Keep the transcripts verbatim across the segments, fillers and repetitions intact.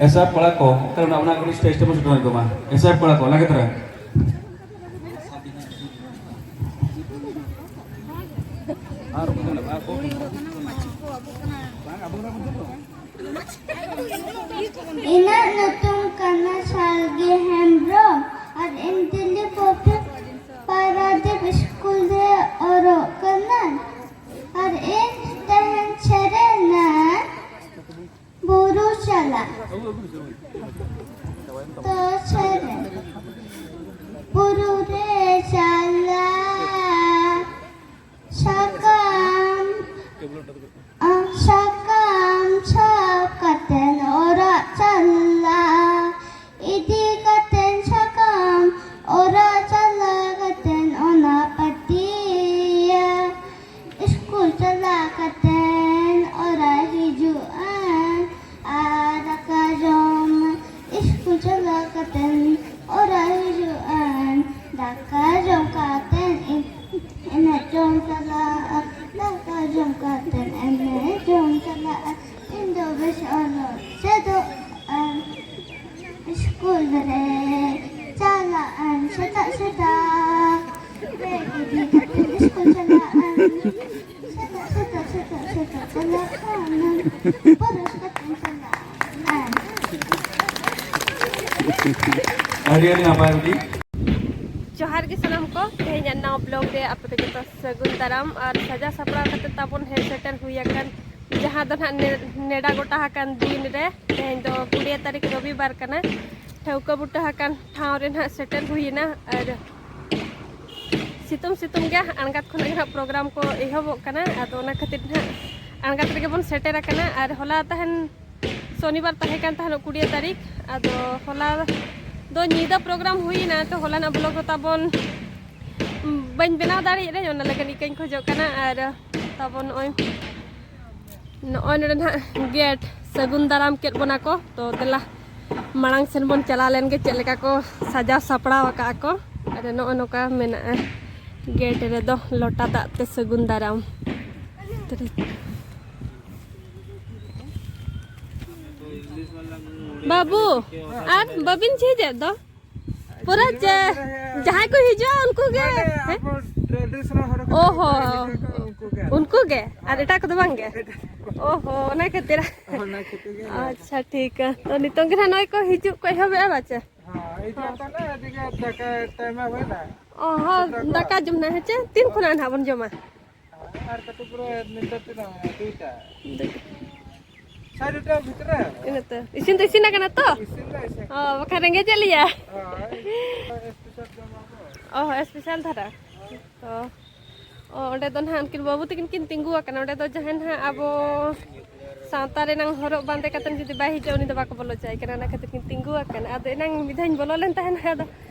ᱮᱥᱟᱯ ᱠᱚᱲᱟ ᱠᱚ, ᱚᱠᱟ ᱨᱮ ᱢᱮᱱᱟᱜ ᱵᱚᱱᱟ? ᱠᱟᱹᱴᱤᱡ ᱥᱴᱮᱡᱽ ᱛᱮᱵᱚᱱ ᱥᱮᱴᱮᱨ ᱠᱚᱢᱟ᱾ ᱮᱥᱟᱯ ᱠᱚᱲᱟ ᱠᱚ, ᱞᱟᱜᱮ ᱫᱷᱟᱨᱟ᱾ ᱤᱧᱟᱹᱜ ᱧᱩᱛᱩᱢ ᱠᱟᱱᱟ ᱥᱟᱞᱜᱮ ᱦᱮᱢᱵᱨᱚᱢ ᱟᱨ ᱤᱧ ᱫᱤᱞᱞᱤ ᱯᱟᱵᱽᱞᱤᱠ ᱯᱟᱨᱟᱫᱤᱯ ᱥᱠᱩᱞ ᱨᱮ ᱚᱞᱚᱜ ᱠᱟᱹᱱᱟᱹᱧ᱾ ᱟᱨ ᱤᱧ ᱛᱮᱦᱮᱧ ᱥᱮᱨᱮᱧᱟ ᱵᱩᱨᱩ ᱪᱟᱞᱟᱜ᱾ ᱛᱚ ᱥᱮᱨᱮᱧ᱾ ᱵᱩᱨᱩ ᱨᱮ ᱪᱟᱞᱟᱜ ᱥᱟᱠᱟᱢ ᱥᱟᱠᱟᱢ ᱥᱟᱵ ᱠᱟᱛᱮᱱ ᱚᱲᱟᱜ ᱪᱟᱞᱟᱜ, ᱤᱫᱤ ᱠᱟᱛᱮᱱ ᱥᱟᱠᱟᱢ ᱚᱲᱟᱜ ᱪᱟᱞᱟᱣ ᱠᱟᱛᱮᱱ ᱚᱱᱟ ᱯᱟᱹᱴᱤᱭᱟᱹ, ᱥᱠᱩᱞ ᱪᱟᱞᱟᱣ ᱠᱟᱛᱮᱱ ᱚᱲᱟᱜ ᱦᱤᱡᱩᱜ ᱟᱹᱧ ᱟᱨ ᱫᱟᱠᱟ ᱡᱚᱢ, ᱥᱠᱩᱞ ᱪᱟᱞᱟᱣ ᱠᱟᱛᱮᱱ ᱚᱲᱟᱜ ᱦᱤᱡᱩᱜ ᱟᱹᱧ ᱫᱟᱠᱟ ᱡᱚᱢ ᱠᱟᱛᱮᱱ ᱤᱧ ᱮᱱᱮᱡ ᱡᱚᱝ ᱪᱟᱞᱟᱜᱼᱟ, ᱫᱟᱠᱟ ᱡᱚᱢ ᱠᱟᱛᱮ ᱮᱱᱮᱡ ᱡᱚᱝ ᱪᱟᱞᱟᱜᱼᱟ᱾ ᱤᱧ ᱫᱚ ᱵᱮᱥ ᱚᱞᱚᱜ ᱪᱮᱫᱚᱜ ᱟᱹᱧ, ᱥᱠᱩᱞ ᱨᱮ ᱪᱟᱞᱟᱜ ᱟᱹᱧ ᱥᱮᱛᱟᱜ ᱥᱮᱛᱟᱜ, ᱵᱮᱜᱽ ᱤᱫᱤ ᱠᱟᱛᱮ ᱥᱠᱩᱞ ᱪᱟᱞᱟᱜ ᱟᱹᱧ ᱥᱮᱛᱟᱜ ᱥᱮᱛᱟᱜ ᱥᱮᱛᱟᱜ ᱥᱮᱛᱟᱜ ᱪᱟᱞᱟᱜ ᱟᱹᱧ, ᱵᱨᱟᱥ ᱠᱟᱛᱮ ᱪᱟᱞᱟᱜ ᱟᱹᱧ᱾ ᱟᱹᱰᱤ ᱟᱹᱰᱤ ᱱᱟᱯᱟᱭ ᱵᱤᱴᱤ᱾ ᱡᱚᱦᱟᱨ ᱜᱮ ᱥᱟᱱᱟᱢ ᱠᱚ, ᱛᱮᱦᱮᱧᱟᱜ ᱱᱟᱣᱟ ᱵᱞᱚᱜ ᱨᱮ ᱟᱯᱮ ᱠᱚ ᱡᱚᱛᱚ ᱥᱟᱹᱜᱩᱱ ᱫᱟᱨᱟᱢ᱾ ᱟᱨ ᱥᱟᱡᱟᱣ ᱥᱟᱯᱲᱟᱣ ᱠᱟᱛᱮ ᱛᱟᱵᱚᱱ ᱦᱮᱡ ᱥᱮᱴᱮᱨ ᱦᱩᱭ ᱟᱠᱟᱱ ᱡᱟᱦᱟᱸ ᱫᱚ ᱱᱟᱦᱟᱜ ᱱᱮ-, ᱱᱮᱰᱟ ᱜᱚᱴᱟ ᱟᱠᱟᱱ ᱫᱤᱱ ᱨᱮ᱾ ᱛᱮᱦᱮᱧ ᱫᱚ ᱠᱩᱲᱤ ᱛᱟᱹᱨᱤᱠᱷ ᱨᱚᱵᱤᱵᱟᱨ ᱠᱟᱱᱟ᱾ ᱴᱷᱟᱹᱣᱠᱟᱹ ᱵᱩᱴᱟᱹ ᱟᱠᱟᱱ ᱴᱷᱟᱶ ᱨᱮ ᱱᱟᱦᱟᱜ ᱥᱮᱴᱮᱨ ᱦᱩᱭᱮᱱᱟ᱾ ᱟᱨ ᱥᱤᱛᱩᱝ ᱥᱤᱛᱩᱝ ᱜᱮ ᱟᱬᱜᱟᱛ ᱠᱷᱚᱱᱟᱜ ᱜᱮ ᱱᱟᱦᱟᱜ ᱯᱨᱳᱜᱨᱟᱢ ᱠᱚ ᱮᱦᱚᱵᱚᱜ ᱠᱟᱱᱟ᱾ ᱟᱫᱚ ᱚᱱᱟ ᱠᱷᱟᱹᱛᱤᱨ ᱱᱟᱦᱟᱜ ᱟᱬᱜᱟᱛ ᱨᱮᱜᱮ ᱵᱚᱱ ᱥᱮᱴᱮᱨ ᱟᱠᱟᱱᱟ᱾ ᱟᱨ ᱦᱚᱞᱟ ᱛᱟᱦᱮᱱ ᱥᱚᱱᱤᱵᱟᱨ ᱛᱟᱦᱮᱸ ᱠᱟᱱ ᱛᱟᱦᱮᱱᱚᱜ ᱠᱩᱲᱤ ᱛᱟᱹᱨᱤᱠᱷ᱾ ᱟᱫᱚ ᱦᱚᱞᱟ ᱫᱚ ᱧᱤᱫᱟᱹ ᱯᱨᱳᱜᱨᱟᱢ ᱦᱩᱭᱮᱱᱟ, ᱛᱚ ᱦᱚᱞᱟᱱᱟᱜ ᱵᱞᱚᱜ ᱦᱚᱸ ᱛᱟᱵᱚᱱ ᱵᱟᱹᱧ ᱵᱮᱱᱟᱣ ᱫᱟᱲᱮᱭᱟᱜ ᱨᱮ, ᱚᱱᱟ ᱞᱟᱹᱜᱤᱫ ᱤᱠᱟᱹᱧ ᱠᱷᱚᱡᱚᱜ ᱠᱟᱱᱟ᱾ ᱟᱨ ᱛᱟᱵᱚᱱ ᱱᱚᱜᱼᱚᱭ, ᱱᱚᱜᱼᱚᱭ ᱱᱚᱰᱮ ᱱᱟᱦᱟᱜ ᱜᱮᱴ ᱥᱟᱹᱜᱩᱱ ᱫᱟᱨᱟᱢ ᱠᱮᱫ ᱵᱚᱱᱟ ᱠᱚ᱾ ᱛᱚ ᱫᱮᱞᱟ ᱢᱟᱲᱟᱝ ᱥᱮᱱ ᱵᱚᱱ ᱪᱟᱞᱟᱣ ᱞᱮᱱ ᱜᱮ, ᱪᱮᱫ ᱞᱮᱠᱟ ᱠᱚ ᱥᱟᱡᱟᱣ ᱥᱟᱯᱲᱟᱣ ᱟᱠᱟᱫᱼᱟ ᱠᱚ᱾ ᱟᱨ ᱱᱚᱜᱼᱚ ᱱᱚᱝᱠᱟ ᱢᱮᱱᱟᱜᱼᱟ ᱜᱮᱴ ᱨᱮᱫᱚ ᱞᱚᱴᱟ ᱫᱟᱜ ᱛᱮ ᱥᱟᱹᱜᱩᱱ ᱫᱟᱨᱟᱢ᱾ ᱵᱟᱹᱵᱩ, ᱟᱨ ᱵᱟᱹᱵᱤᱱ ᱡᱷᱤᱡᱮᱫ ᱫᱚ? ᱯᱩᱨᱟᱹ ᱡᱮ ᱡᱟᱦᱟᱸᱭ ᱠᱚ ᱦᱤᱡᱩᱜᱼᱟ ᱩᱱᱠᱩ ᱜᱮ᱾ ᱦᱮᱸ? ᱟᱵᱚ traditional ᱦᱚᱨᱚᱜ ᱠᱟᱛᱮ ᱚᱦᱚ᱾ ᱡᱟᱦᱟᱸᱭ ᱠᱚ ᱩᱱᱠᱩ ᱜᱮ᱾ ᱩᱱᱠᱩ ᱜᱮ? ᱟᱨ ᱮᱴᱟᱜ ᱠᱚᱫᱚ ᱵᱟᱝ ᱜᱮ? ᱮᱴᱟᱜ ᱠᱚ᱾ ᱚᱦᱚ, ᱚᱱᱟ ᱠᱷᱟᱹᱛᱤᱨ᱾ ᱚᱱᱟ ᱠᱷᱟᱹᱛᱤᱨ ᱜᱮ᱾ ᱟᱪᱪᱷᱟ, ᱴᱷᱤᱠ ᱜᱮᱭᱟ᱾ ᱛᱚ ᱱᱤᱛᱚᱝ ᱜᱮ ᱱᱟᱦᱟᱜ ᱱᱚᱜᱼᱚᱭ ᱠᱚ ᱦᱤᱡᱩᱜ ᱠᱚ ᱮᱦᱚᱵᱮᱜᱼᱟ ᱵᱟᱪᱮ? ᱦᱮᱸ, ᱦᱤᱡᱩᱜ ᱠᱟᱱᱟ, ᱮᱫᱤᱜᱮ ᱫᱟᱠᱟ time ᱮ ᱦᱩᱭᱱᱟ᱾ ᱚ, ᱦᱚᱸ, ᱥᱮᱛᱟᱜ ᱠᱚ᱾ ᱫᱟᱠᱟ ᱡᱚᱢ ᱱᱟᱦᱟᱜ, ᱦᱮᱸ ᱪᱮ? ᱛᱤᱱ ᱠᱷᱚᱱᱟᱜ ᱱᱟᱦᱟᱜ ᱵᱚᱱ ᱡᱚᱢᱟ? ᱟᱨ ᱠᱟᱹᱴᱤᱡ ᱯᱚᱨᱮ ᱱᱤᱛᱚᱜ ᱛᱤᱱᱟᱹᱜ ᱦᱩᱭᱱᱟ? ᱫᱩᱭᱴᱟ᱾ ᱫᱩᱭ- ᱥᱟᱲᱮ ᱫᱩᱭᱴᱟ ᱵᱷᱤᱛᱨᱤ ᱨᱮ᱾ ᱤᱱᱟᱹ ᱛᱮ᱾ ᱤᱥᱤᱱ ᱫᱚ ᱤᱥᱤᱱ ᱟᱠᱟᱱᱟ ᱛᱚ? ᱤᱥᱤᱱ ᱫᱚ ᱤᱥᱤᱱ ᱚ, ᱟᱠᱟᱱᱟ᱾ ᱵᱟᱠᱷᱟᱱ ᱨᱮᱸᱜᱮᱡᱮᱫ ᱞᱮᱭᱟ᱾ ᱦᱳᱭ, special ᱡᱚᱢᱟᱵᱚ᱾ ᱚ, special ᱫᱷᱟᱨᱟ᱾ ᱛᱚ, ᱚ, ᱚᱸᱰᱮ ᱫᱚ ᱱᱟᱦᱟᱜ ᱩᱱᱠᱤᱱ ᱵᱟᱹᱵᱩ ᱛᱟᱹᱠᱤᱱ ᱠᱤᱱ ᱛᱤᱸᱜᱩ ᱟᱠᱟᱱᱟ᱾ ᱚᱸᱰᱮ ᱫᱚ ᱡᱟᱦᱟᱸᱭ ᱱᱟᱦᱟᱜ ᱟᱵᱚ ᱥᱟᱶᱛᱟ ᱨᱮᱱᱟᱝ ᱦᱚᱨᱚᱜ ᱵᱟᱸᱫᱮ ᱠᱟᱛᱮᱫ ᱡᱩᱫᱤ ᱵᱟᱭ ᱦᱤᱡᱩᱜᱼᱟ, ᱩᱱᱤ ᱫᱚ ᱵᱟᱠᱚ ᱵᱚᱞᱚ ᱦᱚᱪᱚᱣᱟᱭ ᱠᱟᱱᱟ᱾ ᱚᱱᱟ ᱠᱷᱟᱹᱛᱤᱨ ᱠᱤᱱ ᱛᱤᱸᱜᱩ ᱟᱠᱟᱱᱟ᱾ ᱟᱫᱚ ᱮᱱᱟᱝ ᱢᱤᱫ ᱫᱷᱟᱣ ᱤᱧ ᱵᱚᱞᱚ ᱞᱮᱱ ᱛᱟᱦᱮᱱᱟ, ᱟᱫᱚ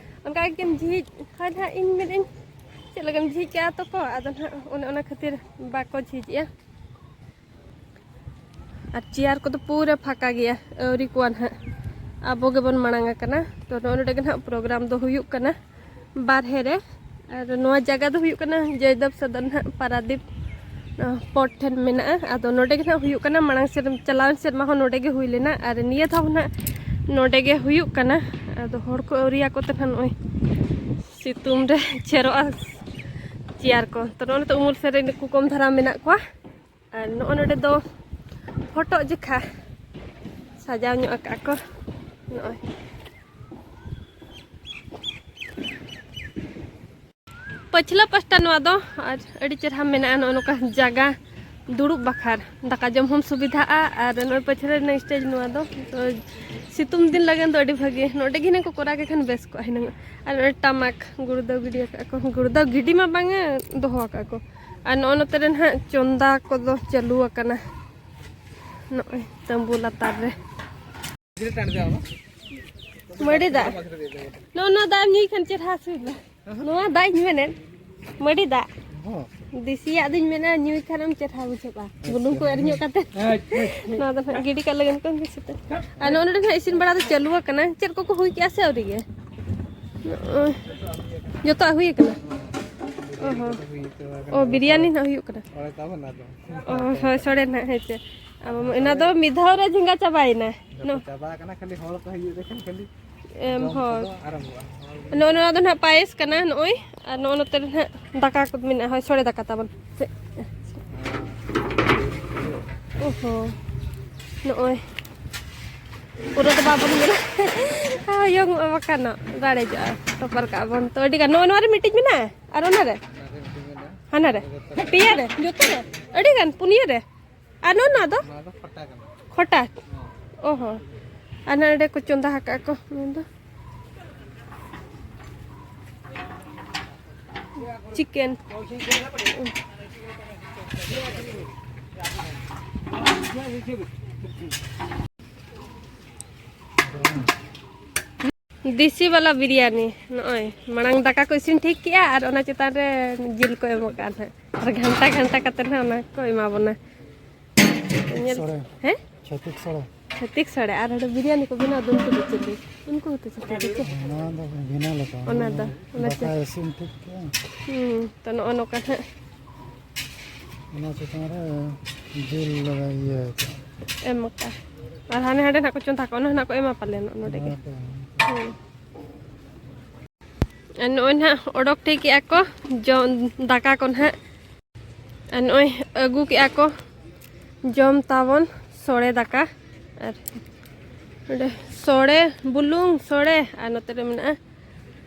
ᱚᱱᱠᱟ ᱜᱮᱠᱤᱱ ᱡᱷᱤᱡ ᱠᱷᱟᱱ ᱦᱟᱸᱜ ᱤᱧ ᱢᱮᱱᱮᱫᱟᱹᱧ, "ᱪᱮᱫ ᱞᱟᱹᱜᱤᱫ ᱮᱢ ᱡᱷᱤᱡ ᱠᱟᱜᱼᱟ ᱛᱚᱠᱚ?" ᱟᱫᱚ ᱱᱟᱦᱟᱜ ᱚᱱᱮ ᱚᱱᱟ ᱠᱷᱟᱹᱛᱤᱨ ᱵᱟᱠᱚ ᱡᱷᱤᱡ ᱮᱜᱼᱟ᱾ ᱟᱨ chair ᱠᱚᱫᱚ ᱯᱩᱨᱟᱹ ᱯᱷᱟᱸᱠᱟ ᱜᱮᱭᱟ, ᱟᱹᱣᱨᱤ ᱠᱚᱣᱟ ᱱᱟᱦᱟᱜ᱾ ᱟᱵᱚ ᱜᱮᱵᱚᱱ ᱢᱟᱲᱟᱝ ᱟᱠᱟᱱᱟ᱾ ᱛᱚ, ᱱᱚᱜᱼᱚ ᱱᱚᱰᱮ ᱜᱮ ᱱᱟᱦᱟᱜ program ᱫᱚ ᱦᱩᱭᱩᱜ ᱠᱟᱱᱟ, ᱵᱟᱨᱦᱮ ᱨᱮ᱾ ᱟᱨ ᱱᱚᱣᱟ ᱡᱟᱭᱜᱟ ᱫᱚ ᱦᱩᱭᱩᱜ ᱠᱟᱱᱟ ᱡᱚᱭᱫᱮᱵ ᱥᱚᱫᱚᱨ ᱱᱟᱦᱟᱜ, ᱯᱟᱨᱟᱫᱤᱯ, ᱟᱸ, port ᱴᱷᱮᱱ ᱢᱮᱱᱟᱜᱼᱟ᱾ ᱟᱫᱚ ᱱᱚᱰᱮ ᱜᱮ ᱱᱟᱦᱟᱜ ᱦᱩᱭᱩᱜ ᱠᱟᱱᱟ᱾ ᱢᱟᱲᱟᱝ ᱥᱮᱨᱢᱟ, ᱪᱟᱞᱟᱣᱮᱱ ᱥᱮᱨᱢᱟ ᱦᱚᱸ ᱱᱚᱰᱮ ᱜᱮ ᱦᱩᱭ ᱞᱮᱱᱟ, ᱟᱨ ᱱᱤᱭᱟᱹ ᱫᱷᱟᱣ ᱦᱚᱸ ᱱᱟᱦᱟᱜ ᱱᱚᱰᱮ ᱜᱮ ᱦᱩᱭᱩᱜ ᱠᱟᱱᱟ᱾ ᱟᱫᱚ ᱦᱚᱲ ᱠᱚ ᱟᱹᱣᱨᱤᱭᱟᱠᱚ ᱛᱮ ᱱᱟᱦᱟᱜ ᱱᱚᱜᱼᱚᱭ ᱥᱤᱛᱩᱝ ᱨᱮ ᱪᱷᱮᱨᱚᱜᱼᱟ chair ᱠᱚ᱾ ᱛᱚ, ᱱᱚᱜᱼᱚ ᱱᱤᱛᱚᱜ ᱩᱢᱩᱞ ᱥᱮᱫ ᱨᱮ ᱱᱩᱠᱩ ᱠᱚᱢ ᱫᱷᱟᱨᱟ ᱢᱮᱱᱟᱜ ᱠᱚᱣᱟ᱾ ᱟᱨ ᱱᱚᱜᱼᱚ ᱱᱚᱰᱮ ᱫᱚ ᱦᱚᱴᱚᱜ ᱡᱮᱠᱷᱟ ᱥᱟᱡᱟᱣ ᱧᱚᱜ ᱟᱠᱟᱫ ᱠᱚ᱾ ᱱᱚᱜᱼᱚᱭ ᱯᱟᱹᱪᱷᱞᱟᱹ ᱯᱟᱥᱴᱟ ᱱᱚᱣᱟ ᱫᱚ, ᱟᱨ ᱟᱹᱰᱤ ᱪᱮᱨᱦᱟ ᱢᱮᱱᱟᱜᱼᱟ ᱱᱚᱜᱼᱚ ᱱᱚᱝᱠᱟ ᱡᱟᱭᱜᱟ ᱫᱩᱲᱩᱵ ᱵᱟᱠᱷᱨᱟ᱾ ᱫᱟᱠᱟ ᱡᱚᱢ ᱦᱚᱸᱢ ᱥᱩᱵᱤᱫᱷᱟᱜᱼᱟ᱾ ᱟᱨ ᱱᱚᱜᱼᱚᱭ ᱯᱟᱹᱪᱷᱞᱟᱹ ᱨᱮᱱᱟᱜ stage ᱱᱚᱣᱟ ᱫᱚ, ᱛᱚ ᱥᱤᱛᱩᱝ ᱫᱤᱱ ᱞᱟᱹᱜᱤᱫ ᱫᱚ ᱟᱹᱰᱤ ᱵᱷᱟᱹᱜᱤ᱾ ᱱᱚᱰᱮ ᱜᱮ ᱦᱩᱱᱟᱹᱝ ᱠᱚ ᱠᱚᱨᱟᱣ ᱠᱮ ᱠᱷᱟᱱ ᱵᱮᱥ ᱠᱚᱜᱼᱟ ᱦᱩᱱᱟᱹᱝ᱾ ᱟᱨ ᱱᱚᱜᱼᱚᱭ ᱴᱟᱢᱟᱠ ᱜᱩᱲᱫᱟᱹᱣ ᱜᱤᱰᱤ ᱟᱠᱟᱫ ᱠᱚ, ᱜᱩᱲᱫᱟᱹᱣ ᱜᱤᱰᱤ ᱢᱟ ᱵᱟᱝᱟ, ᱫᱚᱦᱚ ᱟᱠᱟᱫ ᱠᱚ᱾ ᱟᱨ ᱱᱚᱜᱼᱚ ᱱᱚᱛᱮ ᱨᱮ ᱱᱟᱦᱟᱜ ᱪᱚᱸᱫᱟ ᱠᱚᱫᱚ ᱪᱟᱹᱞᱩ ᱟᱠᱟᱱᱟ, ᱱᱚᱜᱼᱚᱭ ᱛᱟᱹᱢᱵᱩ ᱞᱟᱛᱟᱨ ᱨᱮ᱾ ᱢᱟᱹᱰᱤ ᱫᱟᱜ, ᱱᱚᱜᱼᱚ ᱱᱚᱣᱟ ᱫᱟᱜ ᱮᱢ ᱧᱩᱭ ᱠᱷᱟᱱ ᱪᱮᱨᱦᱟ ᱥᱤᱵᱤᱞᱟ᱾ ᱱᱚᱣᱟ ᱫᱟᱜ ᱤᱧ ᱢᱮᱱᱮᱫ, ᱢᱟᱹᱰᱤ ᱫᱟᱜ᱾ ᱦᱚᱸ᱾ ᱫᱮᱥᱤᱭᱟᱜ ᱫᱚᱧ ᱢᱮᱱᱟ, ᱧᱩᱭ ᱠᱷᱟᱱᱮᱢ ᱪᱮᱨᱦᱟ ᱵᱩᱡᱷᱟᱹᱜᱼᱟ, ᱵᱩᱞᱩᱝ ᱠᱚ ᱮᱨ ᱧᱚᱜ ᱠᱟᱛᱮ᱾ ᱟᱪᱪᱷᱟ, ᱟᱪᱪᱷᱟ᱾ ᱱᱚᱣᱟ ᱫᱚ ᱱᱟᱦᱟᱜ ᱜᱤᱰᱤ ᱠᱟᱜ ᱞᱟᱹᱜᱤᱫ ᱠᱚ ᱵᱮᱥᱤ ᱛᱮ᱾ ᱟᱨ ᱱᱚᱜᱼᱚ ᱱᱚᱰᱮ ᱱᱟᱦᱟᱜ ᱤᱥᱤᱱ ᱵᱟᱲᱟ ᱫᱚ ᱪᱟᱹᱞᱩ ᱟᱠᱟᱱᱟ᱾ ᱪᱮᱫ ᱠᱚᱠᱚ ᱦᱩᱭ ᱠᱮᱜᱼᱟ ᱥᱮ ᱟᱹᱣᱨᱤ ᱜᱮ? ᱱᱚᱜᱼᱚᱭ᱾ ᱡᱚᱛᱚᱣᱟᱜ ᱦᱩᱭ ᱟᱠᱟᱱᱟ? ᱚ ᱦᱚᱸ᱾ ᱚ, ᱵᱤᱨᱭᱟᱱᱤ ᱱᱟᱜ ᱦᱩᱭᱩᱜ ᱠᱟᱱᱟ᱾ ᱚ, ᱦᱳᱭ, ᱥᱚᱲᱮ ᱱᱟᱜ, ᱦᱮᱸ ᱪᱮ᱾ ᱟᱵᱚ ᱢᱟ ᱚᱱᱟ ᱫᱚ ᱢᱤᱫ ᱫᱷᱟᱣ ᱨᱮ ᱡᱷᱤᱸᱜᱟ ᱪᱟᱵᱟᱭᱮᱱᱟ᱾ ᱡᱚᱛᱚ ᱪᱟᱵᱟ ᱟᱠᱟᱱᱟ, ᱠᱷᱟᱹᱞᱤ ᱦᱚᱲ ᱠᱚ ᱦᱤᱡᱩᱜ ᱞᱮᱠᱷᱟᱱ ᱠᱷᱟᱹᱞᱤ ᱮᱢ, ᱡᱚᱢ ᱦᱳᱭ᱾ ᱠᱚᱫᱚ ᱟᱨᱟᱢᱵᱷᱚᱜᱼᱟ᱾ ᱱᱚᱜᱼᱚ ᱱᱚᱣᱟ ᱫᱚ ᱱᱟᱦᱟᱜ ᱯᱟᱭᱮᱥ ᱠᱟᱱᱟ, ᱱᱚᱜᱼᱚᱭ᱾ ᱟᱨ ᱱᱚᱜᱼᱚ ᱱᱚᱛᱮ ᱨᱮ ᱱᱟᱦᱟᱜ ᱫᱟᱠᱟ ᱠᱚ ᱢᱮᱱᱟᱜᱼᱟ, ᱦᱳᱭ, ᱥᱚᱲᱮ ᱫᱟᱠᱟ ᱛᱟᱵᱚᱱ᱾ ᱚ ᱦᱚᱸ᱾ ᱱᱚᱜᱼᱚᱭ᱾ ᱯᱩᱨᱟᱹ ᱫᱚ ᱵᱟᱵᱚᱱ ᱢᱮᱱᱟ᱾ ᱦᱚᱭᱚᱝᱚᱜᱼᱟ ᱵᱟᱠᱷᱟᱱ ᱫᱚ᱾ ᱫᱟᱲᱮᱡᱚᱜᱼᱟ᱾ ᱛᱚᱯᱟᱨ ᱠᱟᱜᱼᱟ ᱵᱚᱱ᱾ ᱛᱚ, ᱟᱹᱰᱤ ᱜᱟᱱ᱾ ᱱᱚᱜᱼᱚ ᱱᱚᱣᱟ ᱨᱮ ᱢᱤᱫᱴᱤᱡ ᱢᱮᱱᱟᱜᱼᱟ᱾ ᱟᱨ ᱚᱱᱟ ᱨᱮ? ᱦᱟᱱᱟ ᱨᱮ? ᱯᱮᱭᱟ ᱨᱮ? ᱡᱚᱛᱚ ᱨᱮ? ᱟᱹᱰᱤ ᱜᱟᱱ, ᱯᱩᱱᱭᱟᱹ ᱨᱮ? ᱟᱨ ᱱᱚᱣᱟ, ᱱᱚᱣᱟ ᱫᱚ? ᱱᱚᱣᱟ ᱫᱚ ᱠᱷᱚᱴᱟ ᱠᱟᱱᱟ᱾ ᱠᱷᱚᱴᱟ? ᱦᱮᱸ᱾ ᱚ ᱦᱚᱸ᱾ ᱟᱨ ᱱᱚᱰᱮ ᱠᱚ ᱪᱚᱸᱫᱟ ᱟᱠᱟᱫ ᱠᱚ᱾ ᱢᱮᱱᱫᱚ ᱪᱤᱠᱮᱱ᱾ ᱫᱮᱥᱤ ᱵᱟᱞᱟ ᱵᱤᱨᱭᱟᱱᱤ᱾ ᱱᱚᱜᱼᱚᱭ ᱢᱟᱲᱟᱝ ᱫᱟᱠᱟ ᱠᱚ ᱤᱥᱤᱱ ᱴᱷᱤᱠ ᱠᱮᱜᱼᱟ ᱟᱨ ᱚᱱᱟ ᱪᱮᱛᱟᱱ ᱨᱮ ᱡᱤᱞ ᱠᱚ ᱮᱢ ᱠᱟᱜᱼᱟ ᱱᱟᱦᱟᱜ᱾ ᱟᱨ ᱜᱷᱟᱱᱴᱟ ᱜᱷᱟᱱᱴᱟ ᱠᱟᱛᱮ ᱱᱟᱦᱟᱜ ᱚᱱᱟ ᱠᱚ ᱮᱢᱟ ᱵᱚᱱᱟ᱾ ᱧᱮᱞ᱾ ᱥᱚᱲᱮ᱾ ᱦᱮᱸ? ᱪᱷᱟᱹᱛᱤᱠ ᱥᱚᱲᱮ᱾ ᱪᱷᱟᱹᱛᱤᱠ ᱥᱚᱲᱮ᱾ ᱟᱨ ᱦᱟᱸᱰᱮ ᱵᱤᱨᱭᱟᱱᱤ ᱠᱚ ᱵᱮᱱᱟᱣ ᱫᱚ ᱩᱱᱠᱩ ᱫᱚ ᱪᱤᱞᱤ? ᱩᱱᱠᱩ ᱦᱚᱸᱛᱚ ᱪᱷᱟᱹᱛᱤᱠ ᱜᱮ ᱪᱮ? ᱚᱱᱟ ᱫᱚ ᱵᱷᱤᱱᱟᱹ ᱞᱮᱠᱟ᱾ ᱚᱱᱟ ᱫᱚ, ᱚᱱᱟ ᱫᱟᱠᱟ ᱪᱮ? ᱤᱥᱤᱱ ᱴᱷᱤᱠ ᱠᱮᱜᱼᱟ᱾ ᱦᱩᱸ, ᱛᱚ ᱱᱚᱜᱼᱚ ᱱᱚᱝᱠᱟ ᱱᱟᱦᱟᱜ᱾ ᱚᱱᱟ ᱪᱮᱛᱟᱱ ᱨᱮ ᱡᱤᱞ ᱞᱟᱜᱟ ᱤᱭᱟᱹ ᱠᱟᱜᱼᱟ᱾ ᱮᱢ ᱠᱟᱜᱼᱟ᱾ ᱟᱨ ᱦᱟᱱᱮ ᱦᱟᱸᱰᱮ ᱱᱟᱦᱟᱜ ᱠᱚ ᱪᱚᱸᱫᱟ ᱠᱟᱜᱼᱟ, ᱚᱱᱟ ᱱᱟᱦᱟᱜ ᱠᱚ ᱮᱢᱟ ᱯᱟᱞᱮᱱ ᱱᱚᱰᱮ ᱜᱮ᱾ ᱱᱚᱣᱟ ᱠᱚ ᱮᱢ ᱠᱟᱜᱼᱟ᱾ ᱦᱩᱸ᱾ ᱟᱨ ᱱᱚᱜᱼᱚᱭ ᱱᱟᱦᱟᱜ ᱚᱰᱚᱠ ᱴᱷᱤᱠ ᱠᱮᱜᱼᱟ ᱠᱚ ᱡᱚᱢ ᱫᱟᱠᱟ ᱠᱚ ᱱᱟᱦᱟᱜ᱾ ᱟᱨ ᱱᱚᱜᱼᱚᱭ ᱟᱹᱜᱩ ᱠᱮᱜᱼᱟ ᱠᱚ ᱡᱚᱢ ᱛᱟᱵᱚᱱ ᱥᱚᱲᱮ ᱫᱟᱠᱟ᱾ ᱟᱨ ᱱᱚᱰᱮ ᱥᱚᱲᱮ, ᱵᱩᱞᱩᱝ ᱥᱚᱲᱮ, ᱟᱨ ᱱᱚᱛᱮ ᱨᱮ ᱢᱮᱱᱟᱜᱼᱟ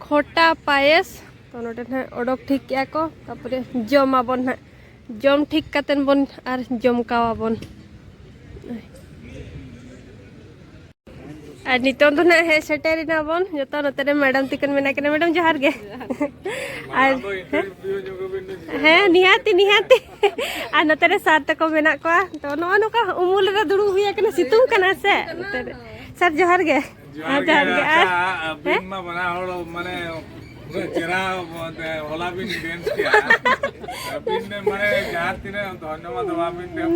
ᱠᱷᱚᱴᱟ ᱯᱟᱭᱮᱥ᱾ ᱛᱚ ᱱᱚᱰᱮ ᱱᱟᱦᱟᱜ ᱚᱰᱚᱠ ᱴᱷᱤᱠ ᱠᱮᱜᱼᱟ ᱠᱚ, ᱛᱟᱨᱯᱚᱨᱮ ᱡᱚᱢ ᱟᱵᱚᱱ ᱱᱟᱦᱟᱜ᱾ ᱡᱚᱢ ᱴᱷᱤᱠ ᱠᱟᱛᱮᱱ ᱵᱚᱱ ᱟᱨ ᱡᱚᱢ ᱠᱟᱣᱟᱵᱚᱱ᱾ ᱟᱨ ᱱᱤᱛᱚᱝ ᱫᱚ ᱱᱟᱜ ᱦᱮᱡ ᱥᱮᱴᱮᱨ ᱮᱱᱟ ᱵᱚᱱ ᱡᱚᱛᱚ᱾ ᱱᱚᱛᱮ ᱨᱮ ᱢᱮᱰᱟᱢ ᱛᱤᱠᱤᱱ ᱢᱮᱱᱟᱜ ᱠᱤᱱᱟ᱾ ᱢᱮᱰᱟᱢ, ᱡᱚᱦᱟᱨ ᱜᱮ᱾ ᱟᱨ ᱦᱮᱸ, ᱱᱤᱦᱟᱹᱛᱤ, ᱱᱤᱦᱟᱹᱛᱤ᱾ ᱟᱨ ᱱᱚᱛᱮ ᱨᱮ ᱥᱟᱨ ᱛᱟᱠᱚ ᱢᱮᱱᱟᱜ ᱠᱚᱣᱟ᱾ ᱛᱚ, ᱱᱚᱜᱼᱚ ᱱᱚᱝᱠᱟ ᱩᱢᱩᱞ ᱨᱮ ᱫᱩᱲᱩᱵ ᱦᱩᱭ ᱟᱠᱟᱱᱟ, ᱥᱤᱛᱩᱝ ᱠᱟᱱᱟ ᱥᱮ᱾ ᱱᱚᱛᱮ ᱨᱮ᱾ ᱥᱟᱨ, ᱡᱚᱦᱟᱨ ᱜᱮ᱾ ᱡᱚᱦᱟᱨ ᱦᱮᱸ, ᱜᱮ᱾ ᱡᱚᱦᱟᱨ ᱜᱮ᱾ ᱟᱪᱪᱷᱟ, ᱟᱨ ᱟᱹᱵᱤᱱ ᱦᱮᱸ? ᱢᱟ ᱵᱟᱱᱟ ᱦᱚᱲ ᱢᱟᱱᱮ ᱯᱩᱨᱟᱹ ᱪᱮᱦᱨᱟ, ᱦᱚᱞᱟ ᱵᱤᱱ ᱰᱮᱱᱥ ᱠᱮᱜᱼᱟ᱾ ᱟᱹᱵᱤᱱ ᱢᱟᱱᱮ ᱡᱟᱦᱟᱸ ᱛᱤᱱᱟᱹᱜ ᱫᱷᱚᱱᱭᱚᱵᱟᱫ ᱟᱹᱵᱤᱱ ᱴᱷᱮᱱ᱾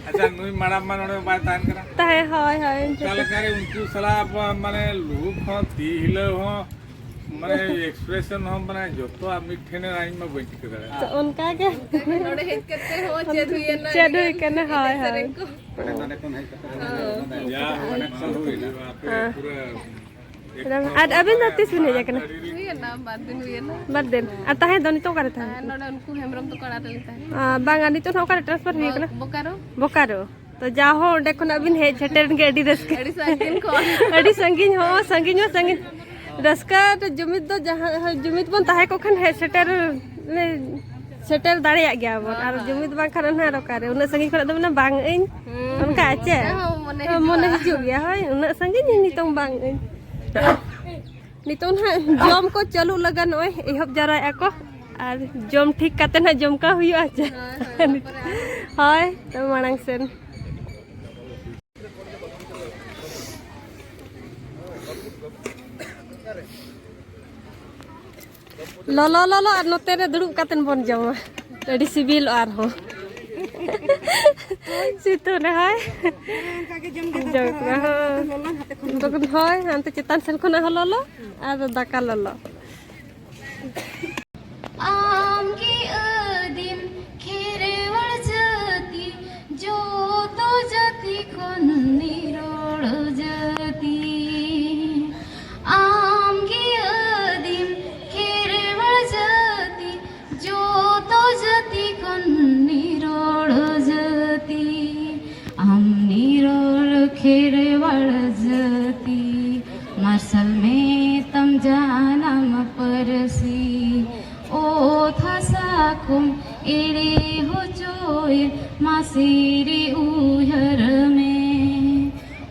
ᱟᱪᱪᱷᱟ, ᱱᱩᱭ ᱢᱟᱲᱟᱝ ᱢᱟ ᱱᱚᱰᱮ ᱵᱟᱭ ᱛᱟᱦᱮᱱ ᱠᱟᱱᱟ᱾ ᱛᱟᱦᱮᱸ, ᱦᱳᱭ, ᱦᱳᱭ, ᱚᱠᱟ ᱞᱮᱠᱟᱨᱮ ᱩᱱᱠᱩ ᱥᱟᱞᱟᱜ ᱢᱟᱱᱮ ᱞᱩᱦᱩᱠ ᱦᱚᱸ, ᱛᱤ ᱦᱤᱞᱟᱹᱣ ᱦᱚᱸ, ᱢᱟᱱᱮ ᱮᱠᱥᱯᱨᱮᱥᱚᱱ ᱦᱚᱸ ᱢᱟᱱᱮ ᱡᱚᱛᱚ ᱟᱨ ᱢᱤᱫ ᱴᱷᱮᱱ ᱨᱮ ᱤᱧ ᱢᱟ ᱵᱟᱹᱧ ᱴᱷᱤᱠᱟᱹ ᱫᱟᱲᱮᱭᱟᱜᱼᱟ᱾ ᱛᱚ ᱚᱱᱠᱟ ᱜᱮ᱾ ᱱᱚᱰᱮ ᱦᱮᱡ ᱠᱟᱛᱮ ᱦᱚᱸ ᱪᱮᱫ ᱦᱩᱭᱮᱱᱟ? ᱪᱮᱫ ᱦᱩᱭ ᱠᱟᱱᱟ? ᱦᱳᱭ, ᱦᱳᱭ᱾ ᱥᱮᱨᱮᱧ ᱠᱚ᱾ ᱦᱳᱭ᱾ ᱡᱟ ᱦᱩᱭ ᱢᱟ ᱦᱩᱭ ᱟᱯᱮ ᱦᱮᱸ᱾ ᱯᱩᱨᱟᱹ ᱟᱨ ᱟᱹᱵᱤᱱ ᱫᱚ ᱛᱤᱥ ᱵᱤᱱ ᱦᱮᱡ ᱟᱠᱟᱱᱟ? ᱦᱩᱭᱮᱱᱟ, ᱵᱟᱨ ᱫᱤᱱ ᱦᱩᱭᱮᱱᱟ᱾ ᱵᱟᱨ ᱫᱤᱱ᱾ ᱟᱨ ᱛᱟᱦᱮᱸ ᱫᱚ ᱱᱤᱛᱚᱜ ᱚᱠᱟᱨᱮ ᱛᱟᱦᱮᱸ? ᱟᱨ ᱱᱚᱰᱮ ᱩᱱᱠᱩ ᱦᱮᱢᱵᱨᱚᱢ ᱛᱟᱠᱚ ᱚᱲᱟᱜ ᱨᱮᱞᱤᱧ ᱛᱟᱦᱮᱸ ᱠᱟᱱᱟ᱾ ᱟᱨ ᱵᱟᱝᱟ, ᱱᱤᱛᱚᱜ ᱦᱚᱸ ᱚᱠᱟᱨᱮ ᱴᱨᱟᱱᱥᱯᱷᱟᱨ ᱦᱩᱭ ᱠᱟᱱᱟ? ᱵᱚ-, ᱵᱳᱠᱟᱨᱳ᱾ ᱵᱳᱠᱟᱨᱳ᱾ ᱛᱚ ᱡᱟ ᱦᱚᱸ ᱚᱸᱰᱮ ᱠᱷᱚᱱᱟᱜ ᱵᱤᱱ ᱦᱮᱡ ᱥᱮᱴᱮᱨ ᱮᱱ ᱜᱮ ᱟᱹᱰᱤ ᱨᱟᱹᱥᱠᱟᱹ᱾ ᱟᱹᱰᱤ ᱥᱟᱺᱜᱤᱧ ᱠᱷᱚᱱ᱾ ᱟᱹᱰᱤ ᱥᱟᱺᱜᱤᱧ ᱦᱚᱸ, ᱥᱟᱺᱜᱤᱧ ᱦᱚᱸ ᱥᱟᱺᱜᱤᱧ᱾ ᱨᱟᱹᱥᱠᱟᱹ ᱫᱚ ᱡᱩᱢᱤᱫ ᱫᱚ ᱡᱟᱦᱟᱸ, ᱦᱳᱭ, ᱡᱩᱢᱤᱫ ᱵᱚᱱ ᱛᱟᱦᱮᱸ ᱠᱚᱜ ᱠᱷᱟᱱ ᱦᱮᱡ ᱥᱮᱴᱮᱨ, ᱢᱟᱱᱮ, ᱥᱮᱴᱮᱨ ᱫᱟᱲᱮᱭᱟᱜ ᱜᱮᱭᱟ ᱵᱚᱱ᱾ ᱦᱳᱭ, ᱟᱨ ᱦᱳᱭ᱾ ᱡᱩᱢᱤᱫ ᱵᱟᱝᱠᱷᱟᱱ ᱚᱱᱟ ᱚᱠᱟᱨᱮ? ᱩᱱᱟᱹᱜ ᱥᱟᱺᱜᱤᱧ ᱠᱷᱚᱱᱟᱜ ᱫᱚ ᱢᱟᱱᱮ ᱵᱟᱝ ᱟᱹᱧ᱾ ᱦᱩᱸ, ᱚᱱᱠᱟ ᱪᱮ? ᱚᱱᱠᱟ ᱦᱚᱸ ᱢᱚᱱᱮ ᱦᱤᱡᱩᱜᱼᱟ᱾ ᱦᱤᱡᱩᱜ ᱜᱮᱭᱟ, ᱦᱳᱭ, ᱩᱱᱟᱹᱜ ᱥᱟᱺᱜᱤᱧ ᱱᱤᱛᱚᱝ ᱵᱟᱝ ᱟᱹᱧ᱾ ᱱᱤᱛᱚᱝ ᱱᱟᱦᱟᱜ ᱡᱚᱢ ᱠᱚ ᱪᱟᱹᱞᱩᱜ ᱞᱟᱹᱜᱤᱫ ᱱᱚᱜᱼᱚᱭ ᱮᱦᱚᱵ ᱡᱟᱣᱨᱟᱭᱮᱫᱼᱟ ᱠᱚ᱾ ᱟᱨ ᱡᱚᱢ ᱴᱷᱤᱠ ᱠᱟᱛᱮ ᱱᱟᱦᱟᱜ ᱡᱚᱢ ᱠᱟᱜ ᱦᱩᱭᱩᱜᱼᱟ ᱪᱮ? ᱦᱳᱭ, ᱦᱳᱭ, ᱚᱱᱟ ᱯᱚᱨᱮ ᱟᱨᱦᱚᱸ᱾ ᱦᱳᱭ, ᱛᱚ ᱢᱟᱲᱟᱝ ᱥᱮᱱ᱾ ᱞᱚᱞᱚ ᱞᱚᱞᱚ ᱟᱨ ᱱᱚᱛᱮ ᱨᱮ ᱫᱩᱲᱩᱵ ᱠᱟᱛᱮᱱ ᱵᱚᱱ ᱡᱚᱢᱟ᱾ ᱟᱹᱰᱤ ᱥᱤᱵᱤᱞᱚᱜᱼᱟ ᱟᱨᱦᱚᱸ᱾ ᱥᱤᱛᱩᱝ ᱨᱮ, ᱦᱳᱭ᱾ ᱚᱱᱠᱟ ᱜᱮ ᱡᱚᱢ ᱜᱮ ᱡᱚᱢ ᱫᱚᱨᱠᱟᱨ᱾ ᱠᱚᱜᱼᱟ, ᱦᱳᱭ᱾ ᱞᱚᱞᱚ ᱱᱟᱛᱮ ᱠᱷᱚᱱ ᱦᱚᱸ᱾ ᱛᱚᱠᱷᱚᱱ, ᱦᱳᱭ, ᱦᱟᱱᱛᱮ ᱪᱮᱛᱟᱱ ᱥᱮᱱ ᱠᱷᱚᱱᱟᱜ ᱦᱚᱸ ᱞᱚᱞᱚ ᱟᱨ ᱫᱟᱠᱟ ᱞᱚᱞᱚ᱾ ᱟᱢᱜᱮ ᱟᱹᱫᱤᱢ ᱠᱷᱮᱨᱣᱟᱲ ᱡᱟᱹᱛᱤ, ᱡᱚᱛᱚ ᱡᱟᱹᱛᱤ ᱠᱷᱚᱱ ᱱᱤᱨᱚᱲ ᱡᱟᱹᱛᱤ᱾ ᱟᱢᱜᱮ ᱟᱹᱫᱤᱢ ᱠᱷᱮᱨᱣᱟᱲ ᱡᱟᱹᱛᱤ, ᱡᱚᱛᱚ ᱡᱟᱹᱛᱤ ᱠᱷᱚᱱ ᱱᱤᱨᱚᱲ ᱡᱟᱹᱛᱤ᱾ ᱟᱢ ᱱᱤᱨᱚᱲ ᱠᱷᱮᱨᱣᱟᱲ ᱡᱟᱹᱛᱤ, ᱢᱟᱨᱥᱟᱞ ᱢᱮ ᱛᱟᱢ ᱡᱟᱱᱟᱢ ᱯᱟᱹᱨᱥᱤ᱾ ᱚᱛ ᱦᱟᱥᱟ ᱠᱚᱢ ᱮᱲᱮ ᱦᱚᱪᱚᱭᱮᱫ, ᱢᱟᱥᱮ ᱨᱮ ᱩᱭᱦᱟᱹᱨ ᱢᱮ᱾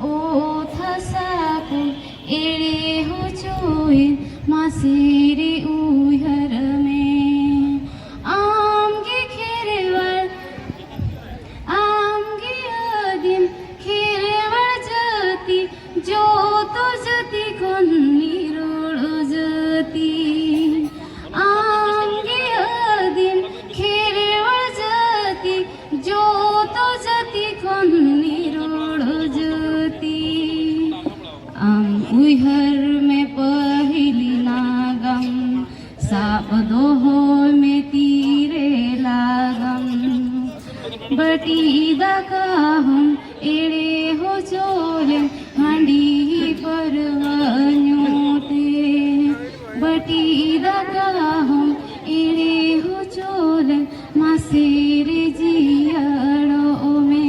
ᱚᱛ ᱦᱟᱥᱟ ᱠᱚᱢ ᱮᱲᱮ ᱦᱚᱪᱚᱭᱮᱫ, ᱢᱟᱥᱮ ᱨᱮ ᱩᱭᱦᱟᱹᱨ ᱢᱮ᱾ ᱟᱢ ᱜᱮ ᱠᱷᱮᱨᱣᱟᱲ, ᱟᱢ ᱜᱮ ᱟᱹᱫᱤᱢ ᱠᱷᱮᱨᱣᱟᱲ ᱡᱟᱹᱛᱤ, ᱡᱚᱛᱚ ᱡᱟᱹᱛᱤ ᱠᱷᱚᱱ ᱱᱤᱨᱚᱲ ᱡᱟᱹᱛᱤ᱾ ᱟᱢ ᱜᱮ ᱟᱹᱫᱤᱢ ᱠᱷᱮᱨᱣᱟᱲ ᱡᱟᱹᱛᱤ, ᱡᱚᱛᱚ ᱡᱟᱹᱛᱤ ᱠᱷᱚᱱ ᱱᱤᱨᱚᱲ ᱵᱟᱹᱴᱤ ᱫᱟᱠᱟ ᱦᱚᱸᱢ ᱮᱲᱮ ᱦᱚᱪᱚ ᱞᱮᱱ ᱦᱟᱺᱰᱤ ᱯᱟᱹᱨᱣᱟᱹ ᱧᱩ ᱛᱮ᱾ ᱵᱟᱹᱴᱤ ᱫᱟᱠᱟ ᱦᱚᱸᱢ ᱮᱲᱮ ᱦᱚᱪᱚ ᱞᱮᱱ ᱢᱟᱥᱮ ᱨᱮ ᱡᱤᱭᱟᱹᱲᱚᱜ ᱢᱮ᱾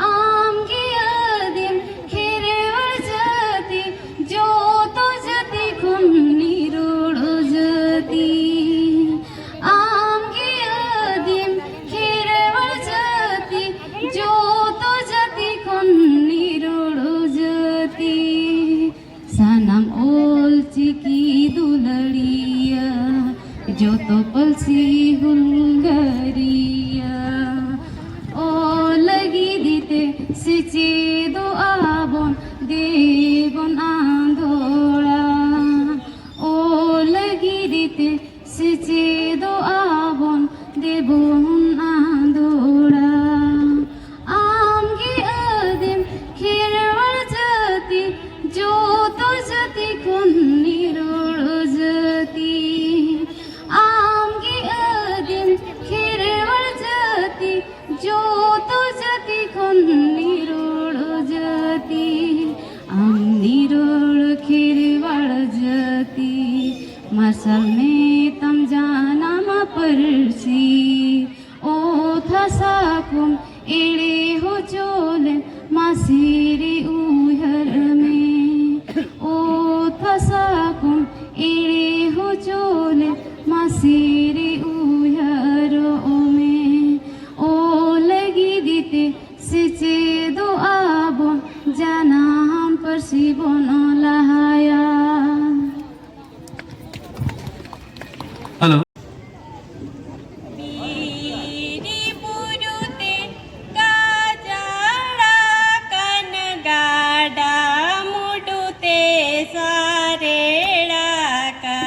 ᱟᱢ ᱜᱮ ᱟᱹᱫᱤᱢ ᱠᱷᱮᱨᱣᱟᱲ ᱡᱟᱹᱛᱤ, ᱡᱚᱛᱚ ᱡᱟᱹᱛᱤ ᱠᱷᱚᱱ ᱱᱤᱨᱚᱲ ᱡᱟᱹᱛᱤ᱾ ᱟᱢ ᱜᱮ ᱟᱹᱫᱤᱢ ᱠᱷᱮᱨᱣᱟᱲ ᱡᱟᱹᱛᱤ, ᱡᱚᱛᱚ ᱡᱟᱹᱛᱤ ᱠᱷᱚᱱ ᱱᱤᱨᱚᱲ ᱡᱟᱹᱛᱤ᱾ ᱥᱟᱱᱟᱢ ᱚᱞ ᱪᱤᱠᱤ ᱫᱩᱞᱟᱹᱲᱤᱭᱟᱹ, ᱡᱚᱛᱚ ᱯᱟᱹᱨᱥᱤ ᱦᱩᱞᱜᱟᱹᱨᱤᱭᱟᱹ᱾ ᱚᱞ ᱞᱟᱹᱜᱤᱫ ᱛᱮ ᱥᱮᱪᱮᱫᱚᱜᱼᱟ ᱵᱚᱱ, ᱫᱮᱵᱚᱱ ᱟᱸᱫᱳᱲᱟ᱾ ᱚᱞ ᱞᱟᱹᱜᱤᱫ ᱛᱮ ᱥᱮᱪᱮᱫᱚᱜᱼᱟ ᱵᱚᱱ, ᱫᱮᱵᱚᱱ ᱟᱸᱫᱳᱲᱟ᱾ ᱟᱢ ᱜᱮ ᱟᱹᱫᱤᱢ ᱠᱷᱮᱨᱣᱟᱲ ᱡᱟᱹᱛᱤ, ᱡᱚᱛᱚ ᱡᱟᱹᱛᱤ ᱠᱷᱚᱱ ᱱᱤᱨᱚᱲ ᱡᱟᱹᱛᱤ᱾ ᱟᱢ ᱜᱮ ᱟᱹᱫᱤᱢ ᱠᱷᱮᱨᱣᱟᱲ ᱡᱟᱹᱛᱤ, ᱡᱚᱛᱚ ᱡᱟᱹᱛᱤ ᱠᱷᱚᱱ ᱱᱤᱨᱚᱲ ᱡᱟᱹᱛᱤ᱾ ᱟᱢ ᱱᱤᱨᱚᱲ ᱠᱷᱮᱨᱣᱟᱲ ᱡᱟᱹᱛᱤ, ᱢᱟᱨᱥᱟᱞ ᱢᱮ ᱛᱟᱢ ᱡᱟᱱᱟᱢ ᱯᱟᱹᱨᱥᱤ᱾ ᱚᱛ ᱦᱟᱥᱟ ᱠᱚᱢ ᱮᱲᱮ ᱦᱚᱪᱚ ᱞᱮᱱ ᱢᱟᱥᱮ ᱨᱮ ᱩᱭᱦᱟᱹᱨ ᱢᱮ᱾ ᱚᱛ ᱦᱟᱥᱟ ᱠᱚᱢ ᱮᱲᱮ ᱦᱚᱪᱚ ᱞᱮᱱ ᱢᱟᱥᱮ ᱨᱮ ᱩᱭᱦᱟᱹᱨᱚᱜ ᱢᱮ᱾ ᱚᱞ ᱞᱟᱹᱜᱤᱫ ᱛᱮ ᱥᱮᱪᱮᱫᱚᱜᱼᱟ ᱵᱚᱱ, ᱡᱟᱱᱟᱢ ᱯᱟᱹᱨᱥᱤ ᱵᱚᱱ ᱞᱟᱦᱟᱭᱟ᱾ ᱦᱮᱞᱳ᱾ ᱵᱤᱨ ᱵᱩᱨᱩ ᱛᱮ ᱜᱟᱡᱟᱲ ᱟᱠᱟᱱ, ᱜᱟᱰᱟ ᱢᱩᱰᱩ ᱛᱮ ᱥᱟᱨᱮᱲ ᱟᱠᱟᱱ᱾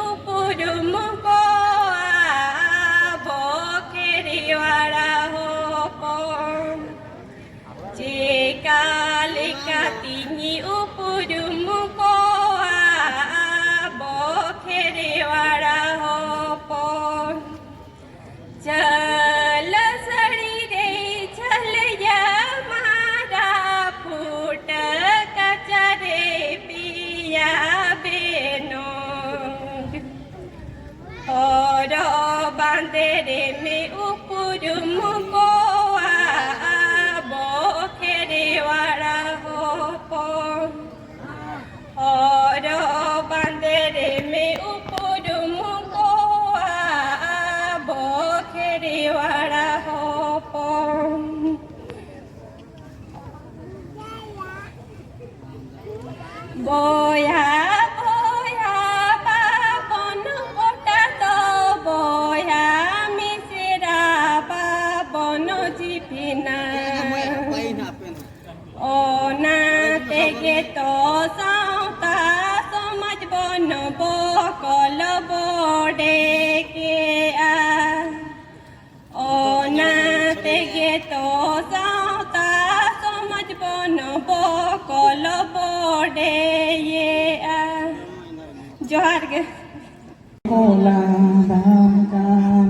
ᱩᱯᱨᱩᱢ ᱠᱚᱣᱟ ᱟᱵᱚ ᱠᱷᱮᱨᱣᱟᱲ ᱦᱚᱯᱚᱱ᱾ ᱪᱮᱠᱟ ᱞᱮᱠᱟᱛᱤᱧ ᱩᱯᱨᱩᱢ ᱠᱚᱣᱟ ᱟᱵᱚ ᱠᱷᱮᱨᱣᱟᱲ ᱦᱚᱯᱚᱱ? ᱡᱷᱟᱹᱞ ᱥᱟᱹᱲᱤ ᱨᱮ ᱡᱷᱟᱹᱞᱭᱟᱹ ᱢᱟᱨᱟ, ᱯᱷᱩᱴᱟᱹ ᱠᱟᱪᱟ ᱨᱮ ᱯᱮᱭᱟ ᱵᱮᱱᱚᱜ᱾ ᱦᱚᱨᱚᱜ ᱵᱟᱸᱫᱮ ᱨᱮᱢ ᱩᱯᱨᱩᱢ ᱠᱚᱣᱟ ᱟᱵᱚ ᱠᱷᱮᱨᱣᱟᱲ ᱦᱚᱯᱚᱱ᱾ ᱦᱚᱨᱚᱜ ᱵᱟᱸᱫᱮ ᱨᱮᱢ ᱩᱯᱨᱩᱢ ᱠᱚᱣᱟ ᱟᱵᱚ ᱠᱷᱮᱨᱣᱟᱲ ᱦᱚᱯᱚᱱ᱾ ᱵᱚᱭᱦᱟ ᱵᱚᱭᱦᱟ ᱵᱟᱵᱚᱱ ᱜᱚᱴᱟ ᱫᱚ, ᱵᱚᱭᱦᱟ ᱢᱤᱥᱮᱨᱟ ᱵᱟᱵᱚᱱ ᱡᱤᱯᱤᱱᱟ᱾ ᱚᱱᱟ ᱛᱮᱜᱮ ᱛᱚ ᱥᱟᱶᱛᱟ ᱥᱚᱢᱟᱡᱽ ᱵᱚᱱ ᱵᱚᱠᱚᱞ ᱵᱚᱰᱮ ᱠᱮᱜᱼᱟ᱾ ᱚᱱᱟ ᱛᱮᱜᱮ ᱛᱚ ᱥᱟᱶᱛᱟ ᱥᱚᱢᱟᱡᱽ ᱵᱚᱱ ᱵᱚᱠᱚᱞ ᱵᱚᱰᱮᱭᱮᱜᱼᱟ᱾ ᱡᱚᱦᱟᱨ ᱜᱮ᱾ ᱠᱚ ᱞᱟᱸᱫᱟᱢ ᱠᱟᱱ᱾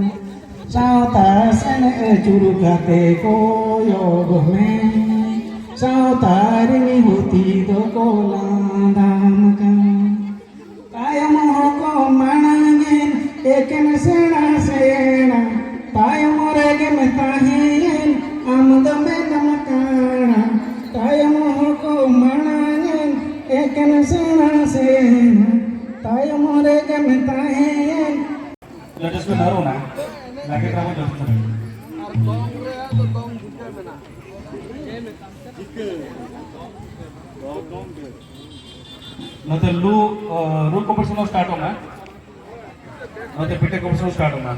ᱥᱟᱶᱛᱟ ᱥᱮᱱ ᱟᱹᱪᱩᱨ ᱠᱟᱛᱮ ᱠᱚᱭᱚᱜ ᱢᱮ, ᱥᱟᱶᱛᱟ ᱨᱤᱱ ᱦᱩᱛᱤ ᱫᱚᱠᱚ ᱞᱟᱸᱫᱟᱢ ᱠᱟᱱ᱾ ᱛᱟᱭᱚᱢ ᱦᱚᱸᱠᱚ ᱢᱟᱲᱟᱝ ᱮᱱ ᱮᱠᱮᱱ ᱥᱮᱬᱟ ᱥᱮᱬᱟ, ᱛᱟᱭᱚᱢ ᱨᱮᱜᱮᱢ ᱛᱟᱦᱮᱸᱭᱮᱱ ᱟᱢ ᱫᱚ ᱢᱮᱱᱟᱢ ᱠᱟᱬᱟ᱾ ᱛᱟᱭᱚᱢ ᱦᱚᱸᱠᱚ ᱢᱟᱲᱟᱝ ᱮᱱ ᱮᱠᱮᱱ ᱥᱮᱬᱟ ᱥᱮᱬᱟ, ᱛᱟᱭᱚᱢ ᱨᱮᱜᱮᱢ ᱛᱟᱦᱮᱸᱭᱮᱱ᱾ ᱡᱚᱛᱷᱮᱥᱴᱚ ᱫᱷᱚᱨᱚ ᱱᱟ, ᱞᱟᱜᱮ ᱛᱟᱵᱚ ᱡᱚᱛᱷᱮᱥᱴᱚ᱾ ᱱᱚᱛᱮ ᱞᱩ, ᱚ, ᱨᱩ ᱠᱚᱢᱯᱤᱴᱤᱥᱚᱱ ᱦᱚᱸ ᱥᱴᱟᱨᱴᱚᱜ ᱢᱟ᱾ ᱱᱚᱛᱮ ᱯᱤᱴᱷᱟᱹ ᱠᱚᱢᱯᱤᱴᱤᱥᱚᱱ ᱦᱚᱸ ᱥᱴᱟᱨᱴᱚᱜ ᱢᱟ᱾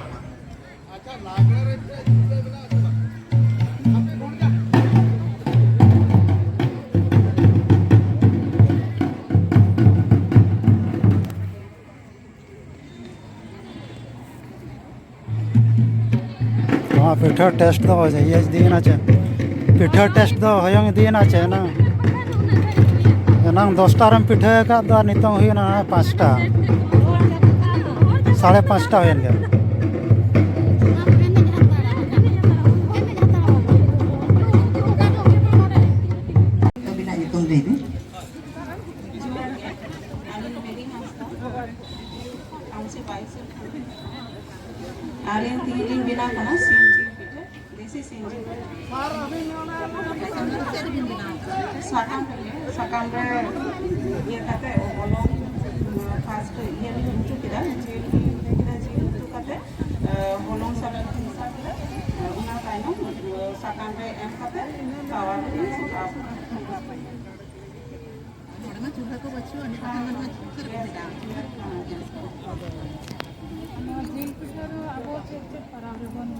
ᱯᱤᱴᱷᱟᱹ ᱴᱮᱥᱴ ᱫᱚ ᱤᱭᱟᱹ ᱤᱫᱤᱭᱮᱱᱟ ᱪᱮ? ᱯᱤᱴᱷᱟᱹ ᱴᱮᱥᱴ ᱫᱚ ᱦᱚᱭᱚᱝ ᱤᱫᱤᱭᱮᱱᱟ ᱪᱮ? ᱮᱱᱟᱝ, ᱮᱱᱟᱝ ᱫᱚᱥᱴᱟ ᱨᱮᱢ ᱯᱤᱴᱷᱟᱹ ᱟᱠᱟᱫ ᱫᱚ, ᱟᱨ ᱱᱤᱛᱚᱝ ᱦᱩᱭᱮᱱᱟ ᱯᱟᱸᱪᱴᱟ, ᱥᱟᱲᱮ ᱯᱟᱸᱪᱴᱟ ᱦᱩᱭᱮᱱ ᱜᱮᱭᱟ᱾ ᱟᱹᱵᱤᱱᱟᱜ ᱧᱩᱛᱩᱢ ᱞᱟᱹᱭ ᱵᱤᱱ᱾ ᱟᱹᱞᱤᱧ ᱢᱮᱨᱤ ᱦᱟᱸᱥᱫᱟ, ᱴᱟᱣᱩᱱᱥᱤᱯ ᱵᱟᱭᱤᱥ ᱠᱷᱚᱱ᱾ ᱟᱹᱞᱤᱧ ᱛᱤᱦᱤᱧ ᱞᱤᱧ ᱵᱮᱱᱟᱣ ᱠᱟᱱᱟ ᱥᱤᱢ ᱡᱤᱞ ᱯᱤᱴᱷᱟᱹ, ᱫᱮᱥᱤ ᱥᱤᱢ ᱡᱤᱞ᱾ ᱥᱟᱠᱟᱢ ᱨᱮ, ᱥᱟᱠᱟᱢ ᱨᱮ ᱤᱭᱟᱹ ᱠᱟᱛᱮ ᱦᱚᱞᱚᱝ ᱯᱷᱟᱥᱴ ᱤᱭᱟᱹ ᱞᱤᱧ ᱩᱛᱩ ᱠᱮᱫᱟ, ᱡᱤᱞ ᱞᱤᱧ ᱩᱛᱩ ᱠᱮᱫᱟ, ᱡᱤᱞ ᱩᱛᱩ ᱠᱟᱛᱮ ᱦᱚᱞᱚᱝ ᱥᱟᱞᱟᱜ ᱞᱤᱧ ᱢᱮᱥᱟ ᱠᱮᱫᱟ᱾ ᱚᱱᱟ ᱛᱟᱭᱱᱚᱢ ᱥᱟᱠᱟᱢ ᱨᱮ ᱮᱢ ᱠᱟᱛᱮ ᱛᱟᱣᱟ ᱨᱮᱞᱤᱧ ᱥᱟᱡᱟᱣ ᱠᱮᱫᱟ᱾ ᱱᱚᱰᱮ ᱢᱟ ᱪᱩᱞᱦᱟᱹ ᱠᱚ ᱵᱟᱹᱪᱩᱜᱼᱟ, ᱱᱤᱛᱚᱜ ᱫᱚ ᱱᱚᱣᱟ ᱪᱩᱞᱦᱟᱹ ᱨᱮᱠᱚ ᱵᱮᱱᱟᱣᱟ᱾ ᱱᱚᱣᱟ ᱡᱤᱞ ᱯᱤᱴᱷᱟᱹ ᱫᱚ ᱟᱵᱚ ᱪᱮᱫ ᱪᱮᱫ ᱯᱟᱨᱟᱵᱽ ᱨᱮᱵᱚᱱ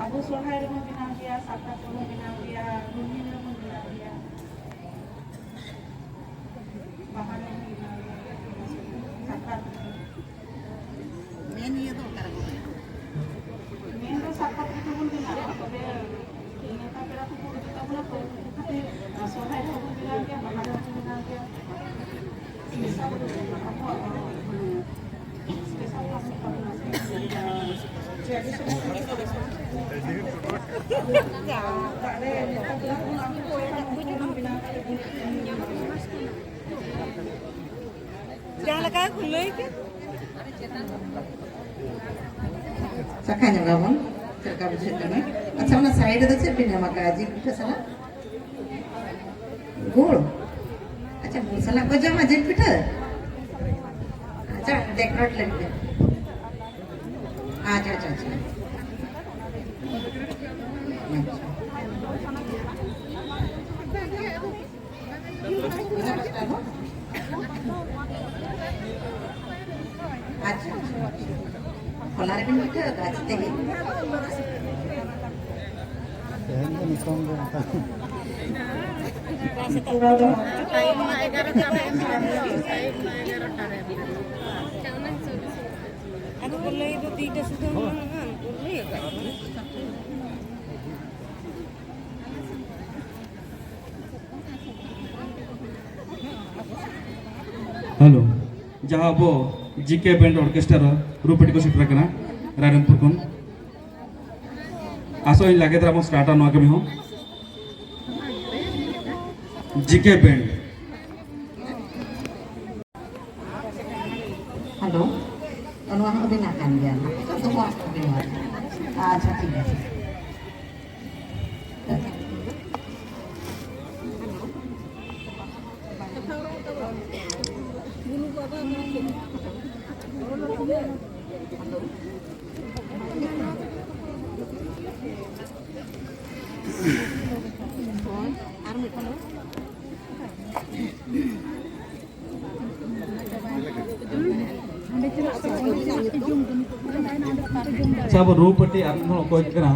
ᱟᱵᱚ ᱥᱚᱨᱦᱟᱭ ᱨᱮᱵᱚᱱ ᱵᱮᱱᱟᱣ ᱜᱮᱭᱟ, ᱥᱟᱠᱨᱟᱛ ᱨᱮᱵᱚᱱ ᱵᱮᱱᱟᱣ ᱜᱮᱭᱟ, ᱨᱩᱦᱱᱤ ᱨᱮᱵᱚᱱ ᱵᱮᱱᱟᱣ ᱜᱮᱭᱟ, ᱵᱟᱦᱟ ᱨᱮᱵᱚᱱ ᱵᱮᱱᱟᱣ ᱜᱮᱭᱟ, ᱥᱟᱠᱨᱟᱛ ᱨᱮ᱾ ᱢᱮᱱ ᱤᱭᱟᱹ ᱫᱚ ᱚᱠᱟ ᱨᱮᱵᱚᱱ ᱵᱮᱱᱟᱣᱟ? ᱢᱮᱱ ᱫᱚ ᱥᱟᱠᱨᱟᱛ ᱨᱮᱜᱮ ᱵᱚᱱ ᱵᱮᱱᱟᱣᱟ, ᱛᱚᱵᱮ ᱱᱮᱣᱛᱟ ᱯᱮᱲᱟ ᱠᱚᱠᱚ ᱦᱤᱡᱩᱜ ᱛᱟᱵᱚᱱᱟ ᱛᱚ, ᱩᱱᱠᱩ ᱠᱷᱟᱹᱛᱤᱨ ᱥᱚᱨᱦᱟᱭ ᱨᱮᱦᱚᱸ ᱵᱚᱱ ᱵᱮᱱᱟᱣ ᱜᱮᱭᱟ, ᱵᱟᱦᱟ ᱨᱮᱦᱚᱸ ᱵᱚᱱ ᱵᱮᱱᱟᱣ ᱜᱮᱭᱟ᱾ ᱥᱯᱮᱥᱟᱞ ᱟᱵᱚᱣᱟᱜ ᱥᱯᱮᱥᱟᱞ ᱠᱟᱹᱢᱤ ᱛᱟᱵᱚᱱᱟ ᱥᱮ, ᱴᱨᱮᱰᱤᱥᱚᱱᱟᱞ ᱠᱟᱹᱢᱤ ᱛᱟᱵᱚᱱᱟ᱾ ᱚᱲᱟᱜ ᱨᱮ ᱱᱮᱣᱛᱟ ᱯᱮᱲᱟ ᱠᱚᱵᱚᱱ ᱟᱹᱜᱩ ᱠᱚ ᱠᱷᱟᱱ ᱩᱱᱠᱩ ᱵᱚᱱ ᱵᱮᱱᱟᱣ ᱠᱟᱛᱮ ᱵᱚᱱ ᱡᱟᱦᱟᱸ ᱞᱮᱠᱟ ᱠᱚ ᱞᱟᱹᱭ ᱠᱮᱫ᱾ ᱪᱟᱠᱷᱟ ᱧᱚᱜᱟᱵᱚᱱ, ᱪᱮᱫ ᱞᱮᱠᱟ ᱵᱩᱡᱷᱟᱹᱜ ᱠᱟᱱᱟ? ᱟᱪᱪᱷᱟ, ᱚᱱᱟ ᱥᱟᱭᱤᱰ ᱨᱮᱫᱚ ᱪᱮᱫ ᱵᱤᱱ ᱮᱢ ᱟᱠᱟᱫᱼᱟ ᱡᱤᱞ ᱯᱤᱴᱷᱟᱹ ᱥᱟᱞᱟᱜ? ᱜᱩᱲ? ᱟᱪᱪᱷᱟ, ᱜᱩᱲ ᱥᱟᱞᱟᱜ ᱠᱚ ᱡᱚᱢᱟ ᱡᱤᱞ ᱯᱤᱴᱷᱟᱹ? ᱟᱪᱪᱷᱟ, ᱰᱮᱠᱳᱨᱮᱴ ᱞᱟᱹᱜᱤᱫ᱾ ᱟᱪᱪᱷᱟ, ᱟᱪᱪᱷᱟ, ᱟᱪᱪᱷᱟ᱾ ᱟᱪᱪᱷᱟ᱾ ᱟᱪᱪᱷᱟ, ᱟᱪᱪᱷᱟ, ᱟᱪᱪᱷᱟ᱾ ᱦᱚᱞᱟ ᱨᱮᱵᱤᱱ ᱯᱤᱴᱷᱟᱹ ᱟᱠᱟᱫᱼᱟ ᱥᱮ ᱛᱮᱦᱮᱧ? ᱛᱮᱦᱮᱧ ᱫᱚ ᱱᱤᱛᱚᱝ ᱜᱮ ᱚᱱᱠᱟ᱾ ᱴᱟᱭᱤᱢ ᱢᱟ ᱮᱜᱟᱨᱚᱴᱟ ᱨᱮ ᱮᱢ ᱦᱩᱭ ᱞᱮᱱᱟ, ᱴᱟᱭᱤᱢ ᱢᱟ ᱮᱜᱟᱨᱚᱴᱟ ᱨᱮ ᱮᱢ ᱦᱩᱭ ᱞᱮᱱᱟ᱾ ᱟᱫᱚ ᱠᱚ ᱞᱟᱹᱭ ᱫᱚ ᱫᱩᱭᱴᱟ ᱥᱩᱫᱷᱟᱹ ᱢᱮᱱᱟᱜᱼᱟ, ᱠᱚ ᱞᱟᱹᱭ ᱟᱠᱟᱫ ᱵᱚᱱᱟ᱾ ᱦᱮᱞᱳ, ᱡᱟᱦᱟᱸ ᱟᱵᱚ ᱡᱤ ᱠᱮ ᱵᱮᱱᱰ ᱚᱨᱠᱮᱥᱴᱨᱟ ᱨᱩ ᱯᱟᱹᱴᱤ ᱠᱚ ᱥᱮᱴᱮᱨ ᱟᱠᱟᱱᱟ ᱨᱟᱭᱨᱚᱝᱯᱩᱨ ᱠᱷᱚᱱ᱾ ᱟᱥᱚᱜ ᱟᱹᱧ ᱞᱟᱜᱮ ᱫᱷᱟᱨᱟ ᱵᱚᱱ ᱥᱴᱟᱨᱴᱟ ᱱᱚᱣᱟ ᱠᱟᱹᱢᱤ ᱦᱚᱸ᱾ ᱡᱤ ᱠᱮ ᱵᱮᱱᱰ᱾ ᱦᱮᱞᱳ, ᱱᱚᱣᱟ ᱦᱚᱸ ᱟᱹᱵᱤᱱᱟᱜ ᱠᱟᱱ ᱜᱮᱭᱟ, ᱱᱤᱛᱚᱜ ᱫᱚ ᱵᱟᱝ ᱟᱹᱵᱤᱱᱟᱜ᱾ ᱟᱪᱪᱷᱟ, ᱴᱷᱤᱠ ᱟᱪᱷᱮ᱾ ᱟᱪᱪᱷᱟ, ᱟᱵᱚ ᱨᱩ ᱯᱟᱹᱴᱤ ᱟᱨ ᱢᱤᱫ ᱦᱚᱲ ᱚᱠᱚᱭ ᱠᱟᱱᱟ?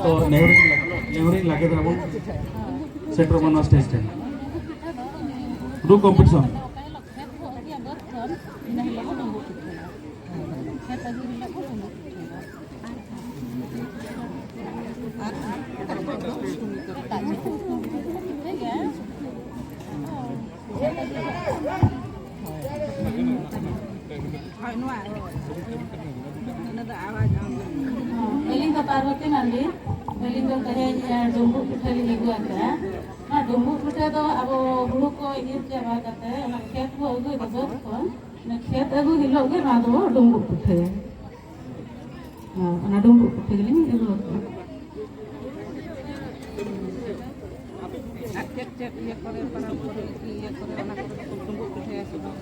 ᱛᱚ ᱱᱮᱦᱚᱨᱤᱧ, ᱱᱮᱦᱚᱨᱤᱧ ᱞᱟᱜᱮ ᱫᱷᱟᱨᱟ ᱵᱚᱱ ᱥᱮᱴᱮᱨᱚᱜ ᱢᱟ ᱱᱚᱣᱟ ᱥᱴᱮᱡᱽ ᱴᱷᱮᱱ᱾ ᱨᱩ ᱠᱚᱢᱯᱤᱴᱤᱥᱚᱱ᱾ ᱟᱹᱞᱤᱧ ᱫᱚ ᱯᱟᱨᱵᱚᱛᱤ ᱢᱟᱱᱰᱤ᱾ ᱟᱹᱞᱤᱧ ᱫᱚ ᱛᱮᱦᱮᱧ, ᱮ, ᱰᱩᱸᱵᱩᱜ ᱯᱤᱴᱷᱟᱹ ᱞᱤᱧ ᱟᱹᱜᱩ ᱟᱠᱟᱫᱼᱟ᱾ ᱚᱱᱟ ᱰᱩᱸᱵᱩᱜ ᱯᱤᱴᱷᱟᱹ ᱫᱚ ᱟᱵᱚ ᱦᱩᱲᱩ ᱠᱚ ᱤᱨ ᱪᱟᱵᱟ ᱠᱟᱛᱮ ᱚᱱᱟ ᱠᱷᱮᱛ ᱠᱚ ᱟᱹᱜᱩᱭ ᱫᱚ ᱵᱟᱹᱫᱽ ᱠᱷᱚᱱ, ᱚᱱᱟ ᱠᱷᱮᱛ ᱟᱹᱜᱩ ᱦᱤᱞᱳᱜ ᱜᱮ ᱱᱚᱣᱟ ᱫᱚ ᱰᱩᱸᱵᱩᱜ ᱯᱤᱴᱷᱟᱹ᱾ ᱦᱮᱸ, ᱚᱱᱟ ᱰᱩᱸᱵᱩᱜ ᱯᱤᱴᱷᱟᱹ ᱜᱮᱞᱤᱧ ᱟᱹᱜᱩ ᱟᱠᱟᱫᱼᱟ᱾ ᱟᱨ ᱪᱮᱫ ᱪᱮᱫ ᱤᱭᱟᱹ ᱠᱚᱨᱮ, ᱯᱟᱨᱟᱵᱽ ᱠᱚᱨᱮ, ᱤᱭᱟᱹ ᱠᱚᱨᱮ, ᱚᱱᱟ ᱠᱚᱨᱮ ᱫᱚᱠᱚ ᱰᱩᱸᱵᱩᱜ ᱯᱤᱴᱷᱟᱹᱭᱟ ᱥᱮ ᱵᱟᱝ?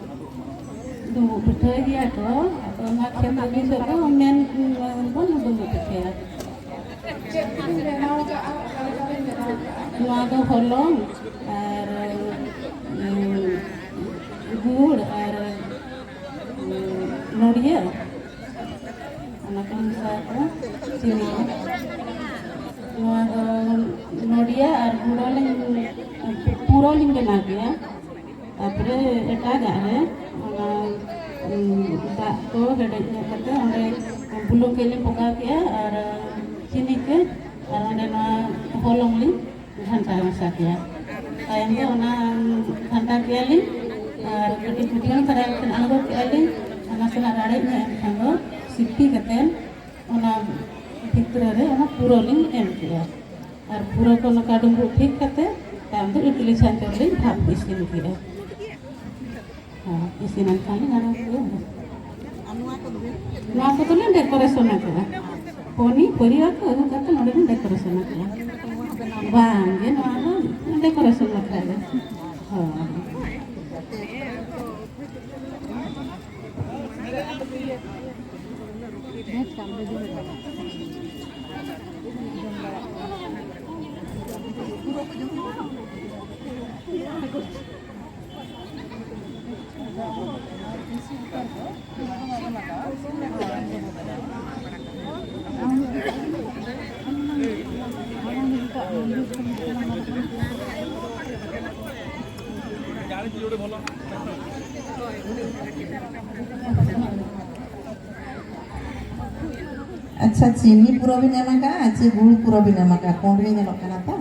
ᱰᱩᱸᱵᱩᱜ ᱯᱤᱴᱷᱟᱹᱭ ᱜᱮᱭᱟ ᱠᱚ, ᱟᱫᱚ ᱚᱱᱟ ᱠᱷᱮᱛ ᱟᱹᱜᱩ ᱥᱮᱫ ᱫᱚ ᱢᱮᱱ ᱵᱚᱱ ᱰᱩᱸᱵᱩᱜ ᱯᱤᱴᱷᱟᱹᱭᱟ᱾ ᱱᱚᱣᱟ ᱫᱚ ᱦᱚᱞᱚᱝ ᱟᱨ, ᱩᱸ, ᱜᱩᱲ ᱟᱨ, ᱩᱸ, ᱱᱚᱰᱤᱭᱟᱹ, ᱚᱱᱟ ᱠᱚ ᱢᱮᱥᱟ ᱠᱟᱜᱼᱟ, ᱪᱤᱱᱤ ᱠᱚ᱾ ᱱᱚᱣᱟ ᱫᱚ ᱱᱚᱰᱤᱭᱟᱹ ᱟᱨ ᱜᱩᱲ ᱞᱤᱧ, ᱯᱩᱨᱟᱹ ᱞᱤᱧ ᱵᱮᱱᱟᱣ ᱜᱮᱭᱟ᱾ ᱛᱟᱨᱯᱚᱨᱮ ᱮᱴᱟᱜᱟᱜ ᱨᱮ ᱚᱱᱟ, ᱩᱸ, ᱫᱟᱜ ᱠᱚ ᱦᱮᱰᱮᱡ ᱧᱚᱜ ᱠᱟᱛᱮ ᱚᱸᱰᱮ ᱵᱩᱞᱩᱝ ᱠᱟᱹᱡ ᱞᱤᱧ ᱯᱚᱠᱟᱣ ᱠᱮᱜᱼᱟ ᱟᱨ ᱪᱤᱱᱤ ᱠᱟᱹᱡ ᱟᱨ ᱚᱸᱰᱮ ᱱᱚᱣᱟ ᱦᱚᱞᱚᱝ ᱞᱤᱧ ᱜᱷᱟᱱᱴᱟ ᱢᱮᱥᱟ ᱠᱮᱜᱼᱟ᱾ ᱛᱟᱭᱚᱢ ᱫᱚ ᱚᱱᱟ ᱜᱷᱟᱱᱴᱟ ᱠᱮᱜᱼᱟ ᱞᱤᱧ᱾ ᱟᱨ ᱠᱟᱹᱴᱤᱡ ᱯᱷᱩᱴᱟᱹᱱ ᱫᱷᱟᱨᱟ ᱠᱟᱛᱮ ᱟᱬᱜᱚ ᱠᱮᱜᱼᱟ ᱞᱤᱧ᱾ ᱟᱨ ᱱᱟᱥᱮᱱᱟᱜ ᱨᱟᱲᱮᱡ ᱧᱚᱜ ᱮᱱ ᱠᱷᱟᱱ ᱫᱚ ᱥᱤᱯᱤ ᱠᱟᱛᱮ ᱚᱱᱟ ᱵᱷᱤᱛᱨᱤ ᱨᱮ ᱚᱱᱟ ᱯᱩᱨᱟᱹ ᱞᱤᱧ ᱮᱢ ᱠᱮᱜᱼᱟ᱾ ᱟᱨ ᱯᱩᱨᱟᱹ ᱠᱚ ᱱᱚᱝᱠᱟ ᱰᱩᱸᱵᱩᱜ ᱴᱷᱤᱠ ᱠᱟᱛᱮ ᱛᱟᱭᱚᱢ ᱫᱚ ᱤᱰᱞᱤ ᱪᱷᱟᱸᱪ ᱨᱮᱞᱤᱧ ᱵᱷᱟᱯ ᱤᱥᱤᱱ ᱠᱮᱜᱼᱟ᱾ ᱦᱮᱸ, ᱤᱥᱤᱱ ᱮᱱ ᱠᱷᱟᱱ ᱜᱮ ᱜᱟᱱᱚᱜ ᱜᱮᱭᱟ᱾ ᱟᱨ ᱱᱚᱣᱟ ᱠᱚᱫᱚ ᱵᱤᱱ? ᱱᱚᱣᱟ ᱠᱚᱫᱚ ᱞᱤᱧ ᱰᱮᱠᱳᱨᱮᱥᱚᱱ ᱟᱠᱟᱫᱟ᱾ ᱯᱚᱱᱤ ᱯᱚᱨᱤᱵᱟ ᱠᱚ ᱟᱹᱜᱩ ᱠᱟᱛᱮ ᱱᱚᱰᱮ ᱞᱤᱧ ᱰᱮᱠᱳᱨᱮᱥᱚᱱ ᱟᱠᱟᱫᱟ᱾ ᱵᱟᱝ ᱜᱮ, ᱱᱚᱣᱟ ᱫᱚ ᱰᱮᱠᱳᱨᱮᱥᱚᱱ ᱵᱟᱠᱷᱨᱟ ᱜᱮ᱾ ᱦᱳᱭ᱾ ᱟᱪᱪᱷᱟ, ᱪᱤᱱᱤ ᱯᱩᱨᱟᱹ ᱵᱤᱱ ᱮᱢ ᱟᱠᱟᱫᱼᱟ ᱪᱮ ᱜᱩᱲ ᱯᱩᱨᱟᱹ ᱵᱤᱱ ᱮᱢ ᱟᱠᱟᱫᱼᱟ? ᱯᱩᱸᱰ ᱜᱮ ᱧᱮᱞᱚᱜ ᱠᱟᱱᱟ ᱛᱚ᱾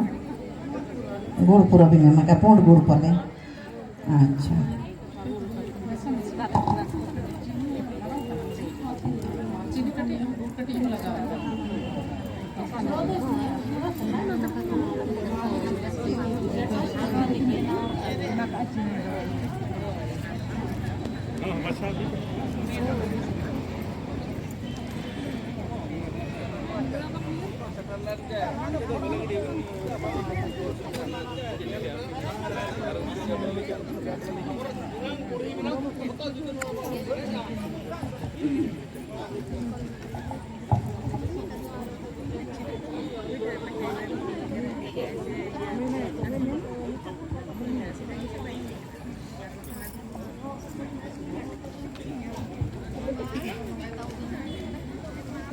ᱜᱩᱲ ᱯᱩᱨᱟᱹ ᱵᱤᱱ ᱮᱢ ᱟᱠᱟᱫᱼᱟ, ᱯᱩᱸᱰ ᱜᱩᱲ ᱯᱟᱞᱮ᱾ ᱟᱪᱪᱷᱟ᱾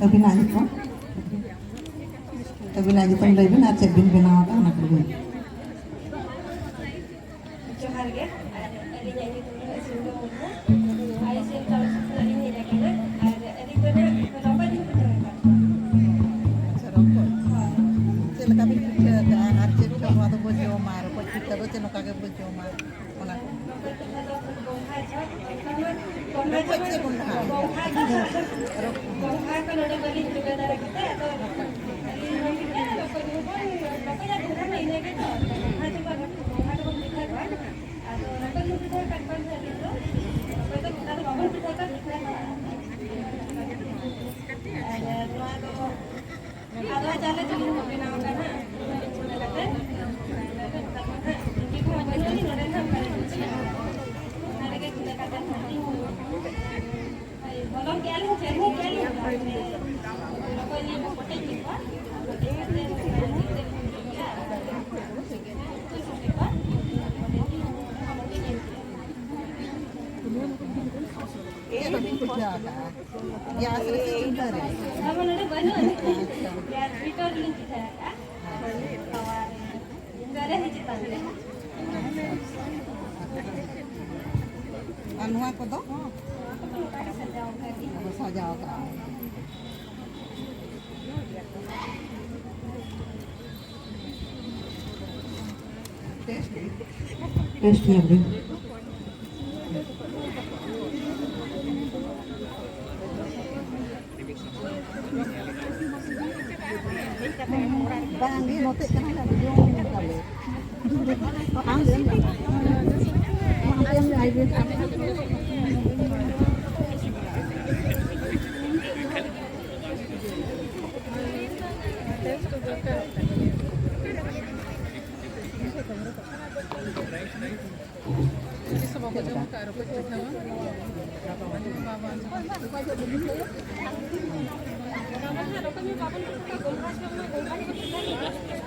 ᱟᱹᱵᱤᱱᱟᱜ ᱧᱩᱛᱩᱢ? ᱟᱹᱵᱤᱱᱟᱜ ᱧᱩᱛᱩᱢ ᱞᱟᱹᱭ ᱵᱤᱱ ᱟᱨ ᱪᱮᱫ ᱵᱤᱱ ᱵᱮᱱᱟᱣ ᱟᱠᱟᱫ, ᱚᱱᱟ ᱠᱚ ᱞᱟᱹᱭ ᱵᱤᱱ᱾ ᱡᱚᱦᱟᱨ ᱜᱮ, ᱟᱨ ᱟᱹᱞᱤᱧᱟᱜ ᱧᱩᱛᱩᱢ ᱫᱚ ᱥᱤᱝᱜᱚ ᱢᱩᱨᱢᱩ᱾ ᱟᱭ ᱮᱥ ᱮᱞ ᱠᱟᱞᱮᱠᱥᱚᱱ ᱠᱷᱚᱱᱟᱜ ᱞᱤᱧ ᱦᱮᱡ ᱟᱠᱟᱱᱟ, ᱟᱨ ᱟᱹᱞᱤᱧ ᱫᱚ ᱱᱟᱜ ᱨᱚᱠᱚᱡ ᱞᱤᱧ ᱯᱤᱴᱷᱟᱹ ᱟᱠᱟᱫᱼᱟ᱾ ᱟᱪᱪᱷᱟ, ᱨᱚᱠᱚᱡ᱾ ᱦᱳᱭ᱾ ᱪᱮᱫ ᱞᱮᱠᱟ ᱵᱤᱱ ᱯᱤᱴᱷᱟᱹ ᱟᱠᱟᱫᱼᱟ ᱟᱨ ᱪᱮᱫ ᱠᱚ ᱱᱚᱣᱟ ᱫᱚᱵᱚ ᱡᱚᱢᱟ? ᱨᱚᱠᱚᱡ ᱯᱤᱴᱷᱟᱹ ᱫᱚ ᱪᱮᱫ, ᱱᱚᱝᱠᱟ ᱜᱮᱵᱚ ᱡᱚᱢᱟ, ᱚᱱᱟ ᱠᱚ᱾ ᱨᱚᱠᱚᱡ ᱯᱤᱴᱷᱟᱹ ᱫᱚ ᱜᱚᱸᱜᱷᱟ ᱠᱚ ᱱᱚᱰᱮ ᱵᱟᱹᱞᱤᱧ ᱡᱚᱜᱟᱲ ᱫᱟᱲᱮ ᱠᱟᱛᱮ, ᱟᱫᱚ ᱟᱹᱞᱤᱧ ᱦᱚᱸ ᱢᱤᱫᱴᱮᱱ ᱨᱚᱠᱚᱡ ᱦᱚᱸ ᱵᱟᱝ, ᱨᱚᱠᱚᱡ ᱟᱨ ᱜᱚᱸᱜᱷᱟ ᱢᱟ ᱤᱱᱟᱹ ᱜᱮ ᱛᱚ, ᱜᱚᱸᱜᱷᱟ ᱪᱚ ᱵᱟᱝ, ᱜᱚᱸᱜᱷᱟ ᱫᱚᱵᱚᱱ ᱯᱤᱴᱷᱟᱹ ᱠᱚᱣᱟ, ᱟᱫᱚ ᱨᱚᱠᱚᱡ ᱵᱚᱱ ᱯᱤᱴᱷᱟᱹ ᱠᱟᱴᱠᱚᱢ ᱫᱚ ᱟᱹᱞᱤᱧ ᱫᱚ, ᱨᱚᱠᱚᱡ ᱫᱚ ᱜᱚᱸᱜᱷᱟ ᱫᱚ ᱵᱟᱵᱚᱱ ᱯᱤᱴᱷᱟᱹ ᱠᱚᱣᱟ, ᱯᱤᱴᱷᱟᱹ ᱠᱚᱣᱟ᱾ ᱟᱨ ᱱᱚᱣᱟ ᱫᱚ ᱟᱫᱽᱣᱟ ᱪᱟᱣᱞᱮ ᱛᱮᱞᱤᱧ ᱵᱮᱱᱟᱣ ᱟᱠᱟᱫᱟ᱾ ᱚᱱᱟ ᱠᱟᱛᱮ, ᱱᱚᱰᱮ ᱠᱷᱚᱱ ᱵᱟᱹᱱᱩᱜ ᱟᱹᱱᱤᱡ, ᱱᱚᱰᱮ ᱱᱟᱜ ᱚᱠᱟᱨᱮ ᱵᱩᱡᱷᱟᱹᱜᱼᱟ? ᱚᱱᱟ ᱨᱮᱜᱮ ᱜᱩᱸᱰᱟᱹ ᱠᱟᱛᱮ ᱱᱟᱜ ᱞᱤᱧ ᱦᱚᱞᱚᱝ ᱠᱮᱜᱼᱟ ᱞᱤᱧ, ᱪᱟᱹᱨᱱᱤ ᱠᱮᱜᱼᱟ ᱞᱤᱧ, ᱨᱚᱠᱚᱡ ᱞᱤᱧ ᱠᱚᱴᱮᱡ ᱠᱮᱫ ᱠᱚᱣᱟ᱾ ᱠᱚᱴᱮᱡ ᱠᱟᱛᱮ ᱚᱱᱟ ᱡᱤᱞ ᱛᱮᱫ ᱞᱤᱧ ᱜᱮᱫ ᱠᱮᱜᱼᱟ᱾ ᱩᱛᱩ ᱥᱟᱸᱜᱮ ᱠᱚᱣᱟ᱾ ᱚᱸᱰᱮ ᱞᱤᱧ ᱦᱚᱞᱚᱝ ᱞᱤᱧ ᱮᱢ ᱠᱮᱜᱼᱟ᱾ ᱪᱮᱫ ᱵᱤᱱ ᱯᱤᱴᱷᱟᱹ ᱟᱠᱟᱫᱼᱟ? ᱜᱮᱥ ᱨᱮ ᱥᱮ ᱪᱩᱞᱦᱟᱹ ᱨᱮ? ᱟᱵᱚ ᱱᱚᱰᱮ ᱵᱟᱹᱱᱩᱜ ᱟᱹᱱᱤᱡ᱾ ᱜᱮᱥ ᱦᱤᱴᱟᱨ ᱨᱮᱞᱤᱧ ᱯᱤᱴᱷᱟᱹ ᱟᱠᱟᱫᱼᱟ᱾ ᱛᱟᱣᱟ ᱨᱮ᱾ ᱫᱟᱨᱮ ᱦᱤᱡᱩᱜ ᱠᱟᱱ ᱛᱟᱦᱮᱸᱫ᱾ ᱟᱨ ᱱᱚᱣᱟ ᱠᱚᱫᱚ? ᱱᱚᱣᱟ ᱠᱚᱫᱚ ᱱᱚᱝᱠᱟ ᱜᱮ ᱥᱟᱡᱟᱣ ᱟᱠᱟᱫ ᱜᱮ᱾ ᱟᱫᱚ ᱥᱟᱡᱟᱣ ᱟᱠᱟᱫᱼᱟ᱾ ᱴᱮᱥᱴ ᱧᱮᱞ ᱵᱤᱱ᱾ ᱵᱟᱝ ᱜᱮ, ᱱᱚᱛᱮ ᱠᱟᱱᱟ ᱞᱮ, ᱵᱷᱤᱰᱤᱭᱳ ᱧᱮᱞ ᱫᱟᱞᱮ᱾ ᱵᱟᱝ ᱜᱮ, ᱵᱟᱝ ᱜᱮ᱾ ᱛᱤᱥ ᱦᱚᱸ ᱵᱟᱠᱚ ᱡᱚᱢ ᱟᱠᱟᱫ ᱨᱚᱠᱚᱡ ᱯᱤᱴᱷᱟᱹ ᱢᱟ᱾ ᱵᱟᱵᱟ᱾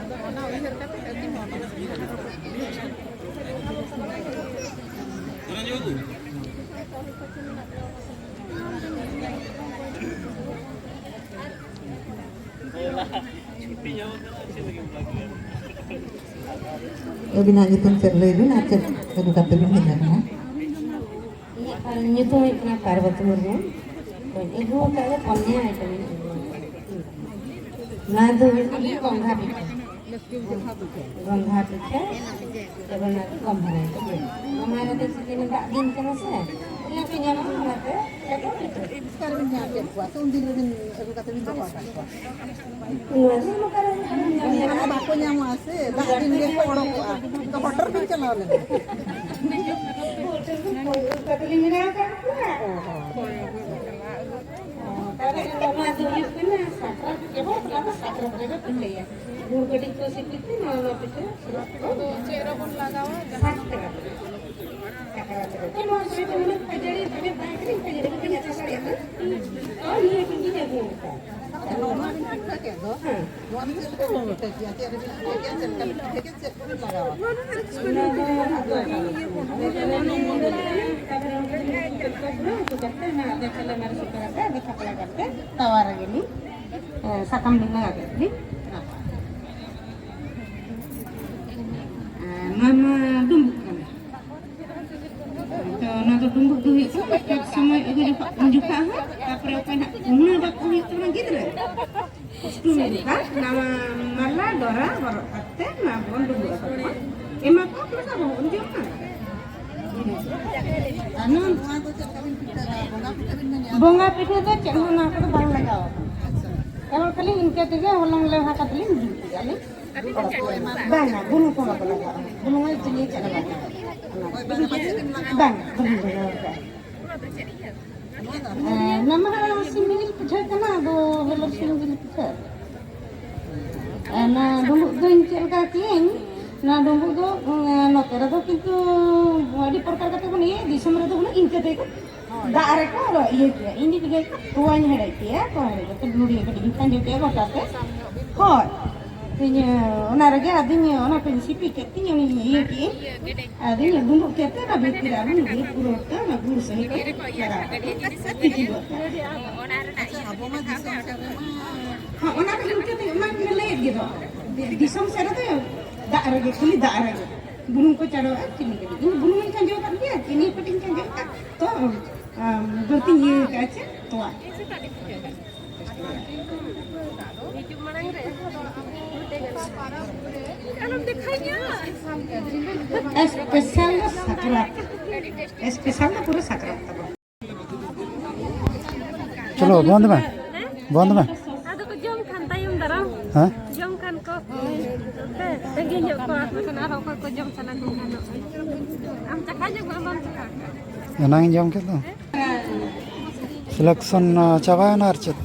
ᱟᱫᱚ ᱚᱱᱟ ᱩᱭᱦᱟᱹᱨ ᱠᱟᱛᱮ ᱟᱹᱠᱤᱱ ᱦᱚᱸ ᱵᱟᱠᱤᱱ ᱥᱮᱱ ᱫᱟᱲᱮᱭᱟᱜᱼᱟ᱾ ᱟᱹᱵᱤᱱᱟᱜ ᱧᱩᱛᱩᱢ ᱪᱮᱫ ᱞᱟᱹᱭ ᱵᱤᱱ ᱟᱨ ᱪᱮᱫ ᱟᱹᱜᱩ ᱠᱟᱛᱮ ᱵᱤᱱ ᱦᱮᱡ ᱟᱠᱟᱱᱟ? ᱤᱧᱟᱹᱜ ᱯᱟᱨ-, ᱧᱩᱛᱩᱢ ᱦᱩᱭᱩᱜ ᱠᱟᱱᱟ ᱯᱟᱨᱵᱚᱛᱤ ᱢᱩᱨᱢᱩ᱾ ᱟᱹᱜᱩ ᱟᱠᱟᱫ ᱞᱮ ᱯᱚᱱᱭᱟ ᱟᱭᱴᱮᱢ ᱤᱧ ᱟᱹᱜᱩ ᱟᱠᱟᱫᱟ᱾ ᱱᱚᱣᱟ ᱫᱚ ᱦᱩᱭᱩᱜ ᱠᱟᱱᱟ ᱜᱚᱝᱜᱷᱟ ᱯᱤᱴᱷᱟᱹ᱾ ᱜᱚᱸᱜᱷᱟ ᱯᱤᱴᱷᱟᱹ, ᱛᱚᱵᱮ ᱚᱱᱟ ᱫᱚ ᱜᱚᱢᱦᱟ ᱨᱮ᱾ ᱜᱚᱢᱦᱟ ᱨᱮᱫᱚ ᱥᱤᱡᱤᱱ ᱫᱟᱜ ᱫᱤᱱ ᱠᱟᱱᱟ ᱥᱮ, ᱤᱭᱟᱹ ᱠᱚ ᱧᱟᱢᱚᱜᱼᱟ, ᱚᱱᱟᱛᱮ ᱞᱮᱴᱚ ᱯᱤᱴᱷᱟᱹ᱾ ᱚᱠᱟᱨᱮᱵᱤᱱ ᱧᱟᱢ ᱠᱮᱫ ᱠᱚᱣᱟ? ᱥᱮ ᱩᱱᱫᱤᱱ ᱨᱮᱵᱤᱱ ᱟᱹᱜᱩ ᱠᱟᱛᱮ ᱵᱤᱱ ᱫᱚᱦᱚ ᱟᱠᱟᱫ ᱠᱚᱣᱟ? ᱱᱚᱣᱟ ᱫᱚ ᱚᱠᱟᱨᱮ ᱧᱟᱢ ᱧᱟᱢ ᱚᱱᱟ ᱵᱟᱠᱚ ᱧᱟᱢᱚᱜᱼᱟ ᱥᱮ, ᱫᱟᱜ ᱫᱤᱱ ᱜᱮᱠᱚ ᱚᱰᱚᱠᱚᱜᱼᱟ᱾ ᱛᱚ ᱦᱚᱴᱚᱨ ᱵᱤᱱ ᱪᱟᱞᱟᱣ ᱞᱮᱱᱟ᱾ ᱚᱱᱠᱟ ᱛᱮᱞᱤᱧ ᱵᱮᱱᱟᱣ ᱟᱠᱟᱫ ᱠᱚᱣᱟ᱾ ᱚ, ᱦᱚᱸ᱾ ᱛᱟᱦᱞᱮ ᱱᱚᱣᱟ ᱫᱚ ᱦᱩᱭᱩᱜ ᱠᱟᱱᱟ ᱥᱟᱠᱨᱟᱛ, ᱠᱮᱵᱚᱞ ᱚᱱᱟ ᱫᱚ ᱥᱟᱠᱨᱟᱛ ᱨᱮᱜᱮ ᱠᱚ ᱞᱟᱹᱭᱟ᱾ ᱜᱩᱲ ᱠᱟᱹᱴᱤᱡ ᱠᱚ ᱥᱤᱯᱤ ᱛᱮ ᱱᱚᱣᱟ ᱱᱚᱣᱟ ᱯᱤᱴᱷᱟᱹ ᱥᱟᱠᱨᱟᱛ ᱫᱚ ᱪᱮᱫ ᱨᱮᱵᱚᱱ ᱞᱟᱜᱟᱣᱟ? ᱥᱟᱠᱨᱟᱛ ᱨᱮ᱾ ᱥᱟᱠᱨᱟᱛ ᱨᱮ᱾ ᱪᱮᱫ ᱱᱚᱣᱟ ᱠᱚᱨᱮ ᱫᱚ ᱩᱱᱟᱹᱜ ᱠᱷᱟᱹᱡᱟᱹᱲᱤ ᱛᱟᱦᱮᱸ ᱵᱟᱭ ᱠᱟᱱᱟ, ᱠᱷᱟᱹᱡᱟᱹᱲᱤ ᱠᱚ ᱵᱟᱹᱧ ᱟᱛᱟ ᱫᱟᱲᱮᱭᱟᱜ ᱠᱟᱱᱟ᱾ ᱛᱚ ᱱᱤᱭᱟᱹ ᱠᱚᱜᱮᱧ ᱟᱹᱜᱩ ᱟᱠᱟᱫᱟ᱾ ᱱᱚᱣᱟ ᱵᱤᱱ ᱯᱤᱴᱷᱟᱹ ᱠᱮᱫ ᱫᱚ? ᱦᱮᱸ᱾ ᱱᱚᱣᱟ ᱫᱚ ᱪᱮᱫ ᱞᱮᱠᱟ ᱵᱤᱱ ᱯᱤᱴᱷᱟᱹ ᱠᱮᱫᱟ? ᱪᱮᱫ ᱨᱮᱵᱤᱱ ᱯᱤᱴᱷᱟᱹ ᱠᱮᱫᱟ? ᱪᱮᱫ ᱠᱚᱵᱤᱱ ᱞᱟᱜᱟᱣᱟ? ᱛᱟᱣᱟ ᱨᱮᱜᱮ ᱞᱤᱧ, ᱮ, ᱥᱟᱠᱟᱢ ᱞᱤᱧ ᱞᱟᱜᱟᱣ ᱠᱮᱫ ᱞᱤᱧ᱾ ᱮ, ᱱᱚᱣᱟ ᱢᱟ ᱰᱩᱸᱵᱩᱜ ᱠᱟᱱᱟ᱾ ᱛᱚ ᱚᱱᱟ ᱫᱚ ᱰᱩᱸᱵᱩᱜ ᱫᱚ ᱦᱩᱭᱩᱜ ᱠᱟᱱᱟ, ᱪᱷᱚᱴ ᱥᱚᱢᱚᱭ ᱟᱹᱜᱩ ᱡᱚᱠᱷᱚᱱ, ᱩᱱ ᱡᱚᱠᱷᱚᱱ ᱦᱚᱸ, ᱛᱟᱨᱯᱚᱨᱮ ᱚᱠᱚᱭ ᱱᱟᱜ ᱩᱢᱟᱹ ᱵᱟᱠᱚ ᱦᱩᱭᱩᱜ ᱛᱟᱵᱚᱱᱟ ᱜᱤᱫᱽᱨᱟᱹ, ᱚᱥᱴᱚᱢᱤ ᱡᱚᱠᱷᱚᱱ ᱱᱟᱣᱟ ᱢᱟᱞᱟ ᱰᱚᱨᱟ ᱦᱚᱨᱚᱜ ᱠᱟᱛᱮ ᱱᱚᱣᱟ ᱵᱚᱱ ᱰᱩᱸᱵᱩᱜ ᱟᱠᱚ ᱠᱟᱱᱟ᱾ ᱮᱢᱟ ᱠᱚ ᱯᱚᱭᱥᱟ ᱵᱚᱱ ᱡᱚᱢᱟ᱾ ᱟᱨ ᱱᱚᱣᱟ ᱵᱚᱸᱜᱟ ᱯᱤᱴᱷᱟᱹ ᱫᱚ ᱪᱮᱫ ᱦᱚᱸ ᱱᱚᱣᱟ ᱠᱚᱫᱚ ᱵᱟᱝ ᱞᱟᱜᱟᱣ ᱟᱠᱟᱱᱟ᱾ ᱮᱵᱚᱝ ᱠᱷᱟᱹᱞᱤ ᱤᱱᱠᱟᱹ ᱛᱮᱜᱮ ᱦᱚᱞᱚᱝ ᱞᱮᱣᱦᱟ ᱠᱟᱛᱮ ᱞᱤᱧ ᱡᱩᱛ ᱠᱮᱜᱼᱟ ᱞᱤᱧ᱾ ᱵᱟᱝᱟ, ᱵᱩᱞᱩᱝ ᱠᱚ ᱵᱟᱠᱚ ᱞᱟᱜᱟᱣᱟ᱾ ᱵᱩᱞᱩᱝ ᱟᱨ ᱪᱤᱱᱤ ᱪᱮᱫ ᱦᱚᱸ ᱵᱟᱝ᱾ ᱵᱟᱝ, ᱵᱟᱹᱞᱤᱧ ᱞᱟᱜᱟᱣ ᱠᱟᱜᱼᱟ᱾ ᱮᱸ, ᱱᱚᱣᱟ ᱢᱟ ᱥᱤᱢ ᱡᱤᱞ ᱯᱤᱴᱷᱟᱹ ᱠᱟᱱᱟ, ᱟᱫᱚ ᱵᱚᱞᱮ ᱥᱤᱢ ᱡᱤᱞ ᱯᱤᱴᱷᱟᱹ᱾ ᱮᱸ, ᱱᱚᱣᱟ ᱰᱩᱸᱵᱩᱜ ᱫᱚᱧ ᱪᱮᱫ ᱞᱮᱠᱟ ᱠᱤᱭᱟᱹᱧ, ᱱᱚᱣᱟ ᱰᱩᱸᱵᱩᱜ ᱫᱚ, ᱮᱸ, ᱱᱚᱛᱮ ᱨᱮᱫᱚ ᱠᱤᱱᱛᱩ ᱟᱹᱰᱤ ᱯᱨᱚᱠᱟᱨ ᱠᱟᱛᱮ ᱵᱚᱱ ᱤᱭᱟᱹᱭᱟ, ᱫᱤᱥᱚᱢ ᱨᱮᱫᱚ ᱦᱩᱱᱟᱹᱝ ᱤᱱᱠᱟᱹ ᱛᱮᱜᱮ ᱫᱟᱜ ᱨᱮᱠᱚ ᱤᱭᱟᱹ ᱠᱮᱭᱟ᱾ ᱤᱧ ᱫᱚ ᱪᱤᱠᱟᱹ ᱠᱮᱫᱟ? ᱛᱚᱣᱟᱧ ᱦᱮᱰᱮᱡ ᱠᱮᱭᱟ, ᱛᱚᱣᱟ ᱦᱮᱰᱮᱡ ᱠᱟᱛᱮ ᱞᱩᱲᱤ ᱠᱟᱹᱴᱤᱡ ᱤᱧ ᱠᱷᱟᱸᱡᱚ ᱠᱮᱭᱟ ᱜᱚᱴᱟ ᱛᱮ᱾ ᱦᱳᱭ᱾ ᱤᱧ, ᱚᱱᱟ ᱨᱮᱜᱮ ᱟᱫᱚᱧ, ᱚᱱᱟ ᱠᱚᱧ ᱥᱤᱯᱤ ᱠᱮᱫ ᱛᱤᱧ, ᱚᱱᱟᱧ ᱤᱭᱟᱹ ᱠᱮᱫ᱾ ᱟᱫᱚᱧ ᱰᱩᱸᱵᱩᱜ ᱠᱮᱫ ᱛᱮ, ᱚᱱᱟ ᱵᱷᱤᱛᱤᱨ ᱨᱮ ᱟᱫᱚᱧ ᱜᱩᱲ ᱯᱩᱨᱟᱹᱣ ᱛᱮ, ᱚᱱᱟ ᱜᱩᱲ ᱥᱟᱹᱦᱤᱡ ᱤᱧ ᱞᱟᱜᱟᱣ ᱠᱮᱫᱟ᱾ ᱛᱤᱠᱤ ᱜᱚᱫ ᱠᱟᱜᱼᱟ᱾ ᱟᱪᱪᱷᱟ, ᱟᱵᱚ ᱢᱟ ᱫᱤᱥᱚᱢ ᱥᱮᱫ ᱨᱮᱢᱟ ᱦᱚᱸ, ᱚᱱᱟ ᱠᱚ ᱤᱱᱠᱟᱹ ᱛᱮ, ᱚᱱᱟᱧ ᱞᱟᱹᱭᱮᱫ ᱜᱮ ᱫᱚ᱾ ᱫᱤᱥᱚᱢ ᱥᱮᱫ ᱨᱮᱫᱚ ᱫᱟᱜ ᱨᱮᱜᱮ, ᱠᱷᱟᱹᱞᱤ ᱫᱟᱜ ᱨᱮᱜᱮ᱾ ᱵᱩᱞᱩᱝ ᱠᱚ ᱪᱟᱰᱚᱜᱼᱟ, ᱪᱤᱱᱤ ᱠᱟᱹᱴᱤᱡ᱾ ᱤᱧ ᱵᱩᱞᱩᱝ ᱤᱧ ᱠᱷᱟᱸᱡᱚ ᱠᱟᱜ ᱜᱮᱭᱟ, ᱪᱤᱱᱤ ᱠᱟᱹᱴᱤᱡ ᱤᱧ ᱠᱷᱟᱸᱡᱚ ᱠᱟᱜ᱾ ᱛᱚ, ᱟᱢ, ᱵᱟᱹᱲᱛᱤᱧ ᱤᱭᱟᱹ ᱠᱟᱜᱼᱟ ᱪᱮ? ᱛᱚᱣᱟ᱾ ᱦᱤᱡᱩᱜ ᱢᱟᱲᱟᱝ ᱨᱮ ᱥᱯᱮᱥᱟᱞ ᱫᱚ ᱥᱟᱠᱨᱟᱛ᱾ ᱥᱯᱮᱥᱟᱞ ᱫᱚ ᱯᱩᱨᱟᱹ ᱥᱟᱠᱨᱟᱛ ᱛᱟᱵᱚᱱ᱾ ᱪᱚᱞᱚ, ᱵᱚᱱᱫ ᱢᱮ, ᱵᱚᱱᱫ ᱢᱮ᱾ ᱟᱫᱚ ᱠᱚ ᱡᱚᱢ ᱠᱷᱟᱱ ᱛᱟᱭᱚᱢ ᱫᱟᱨᱟᱢ᱾ ᱦᱮᱸ? ᱡᱚᱢ ᱠᱷᱟᱱ ᱠᱚ, ᱛᱮ-, ᱛᱮᱸᱜᱮᱧ ᱧᱚᱜ ᱠᱚᱣᱟ ᱠᱚ, ᱟᱨᱦᱚᱸ ᱚᱠᱚᱭ ᱠᱚ ᱡᱚᱢ ᱥᱟᱱᱟ ᱠᱚ ᱠᱷᱟᱱ ᱱᱚᱜᱼᱚᱭ᱾ ᱟᱢ ᱪᱟᱠᱷᱟ ᱧᱚᱜ ᱢᱮ, ᱵᱟᱢ ᱪᱟᱠᱷᱟ ᱠᱟᱜ? ᱮᱱᱟᱝ ᱤᱧ ᱡᱚᱢ ᱠᱮᱫ ᱫᱚ᱾ ᱥᱤᱞᱮᱠᱥᱚᱱ, ᱟ, ᱪᱟᱵᱟᱭᱮᱱᱟ ᱟᱨ ᱪᱮᱫ?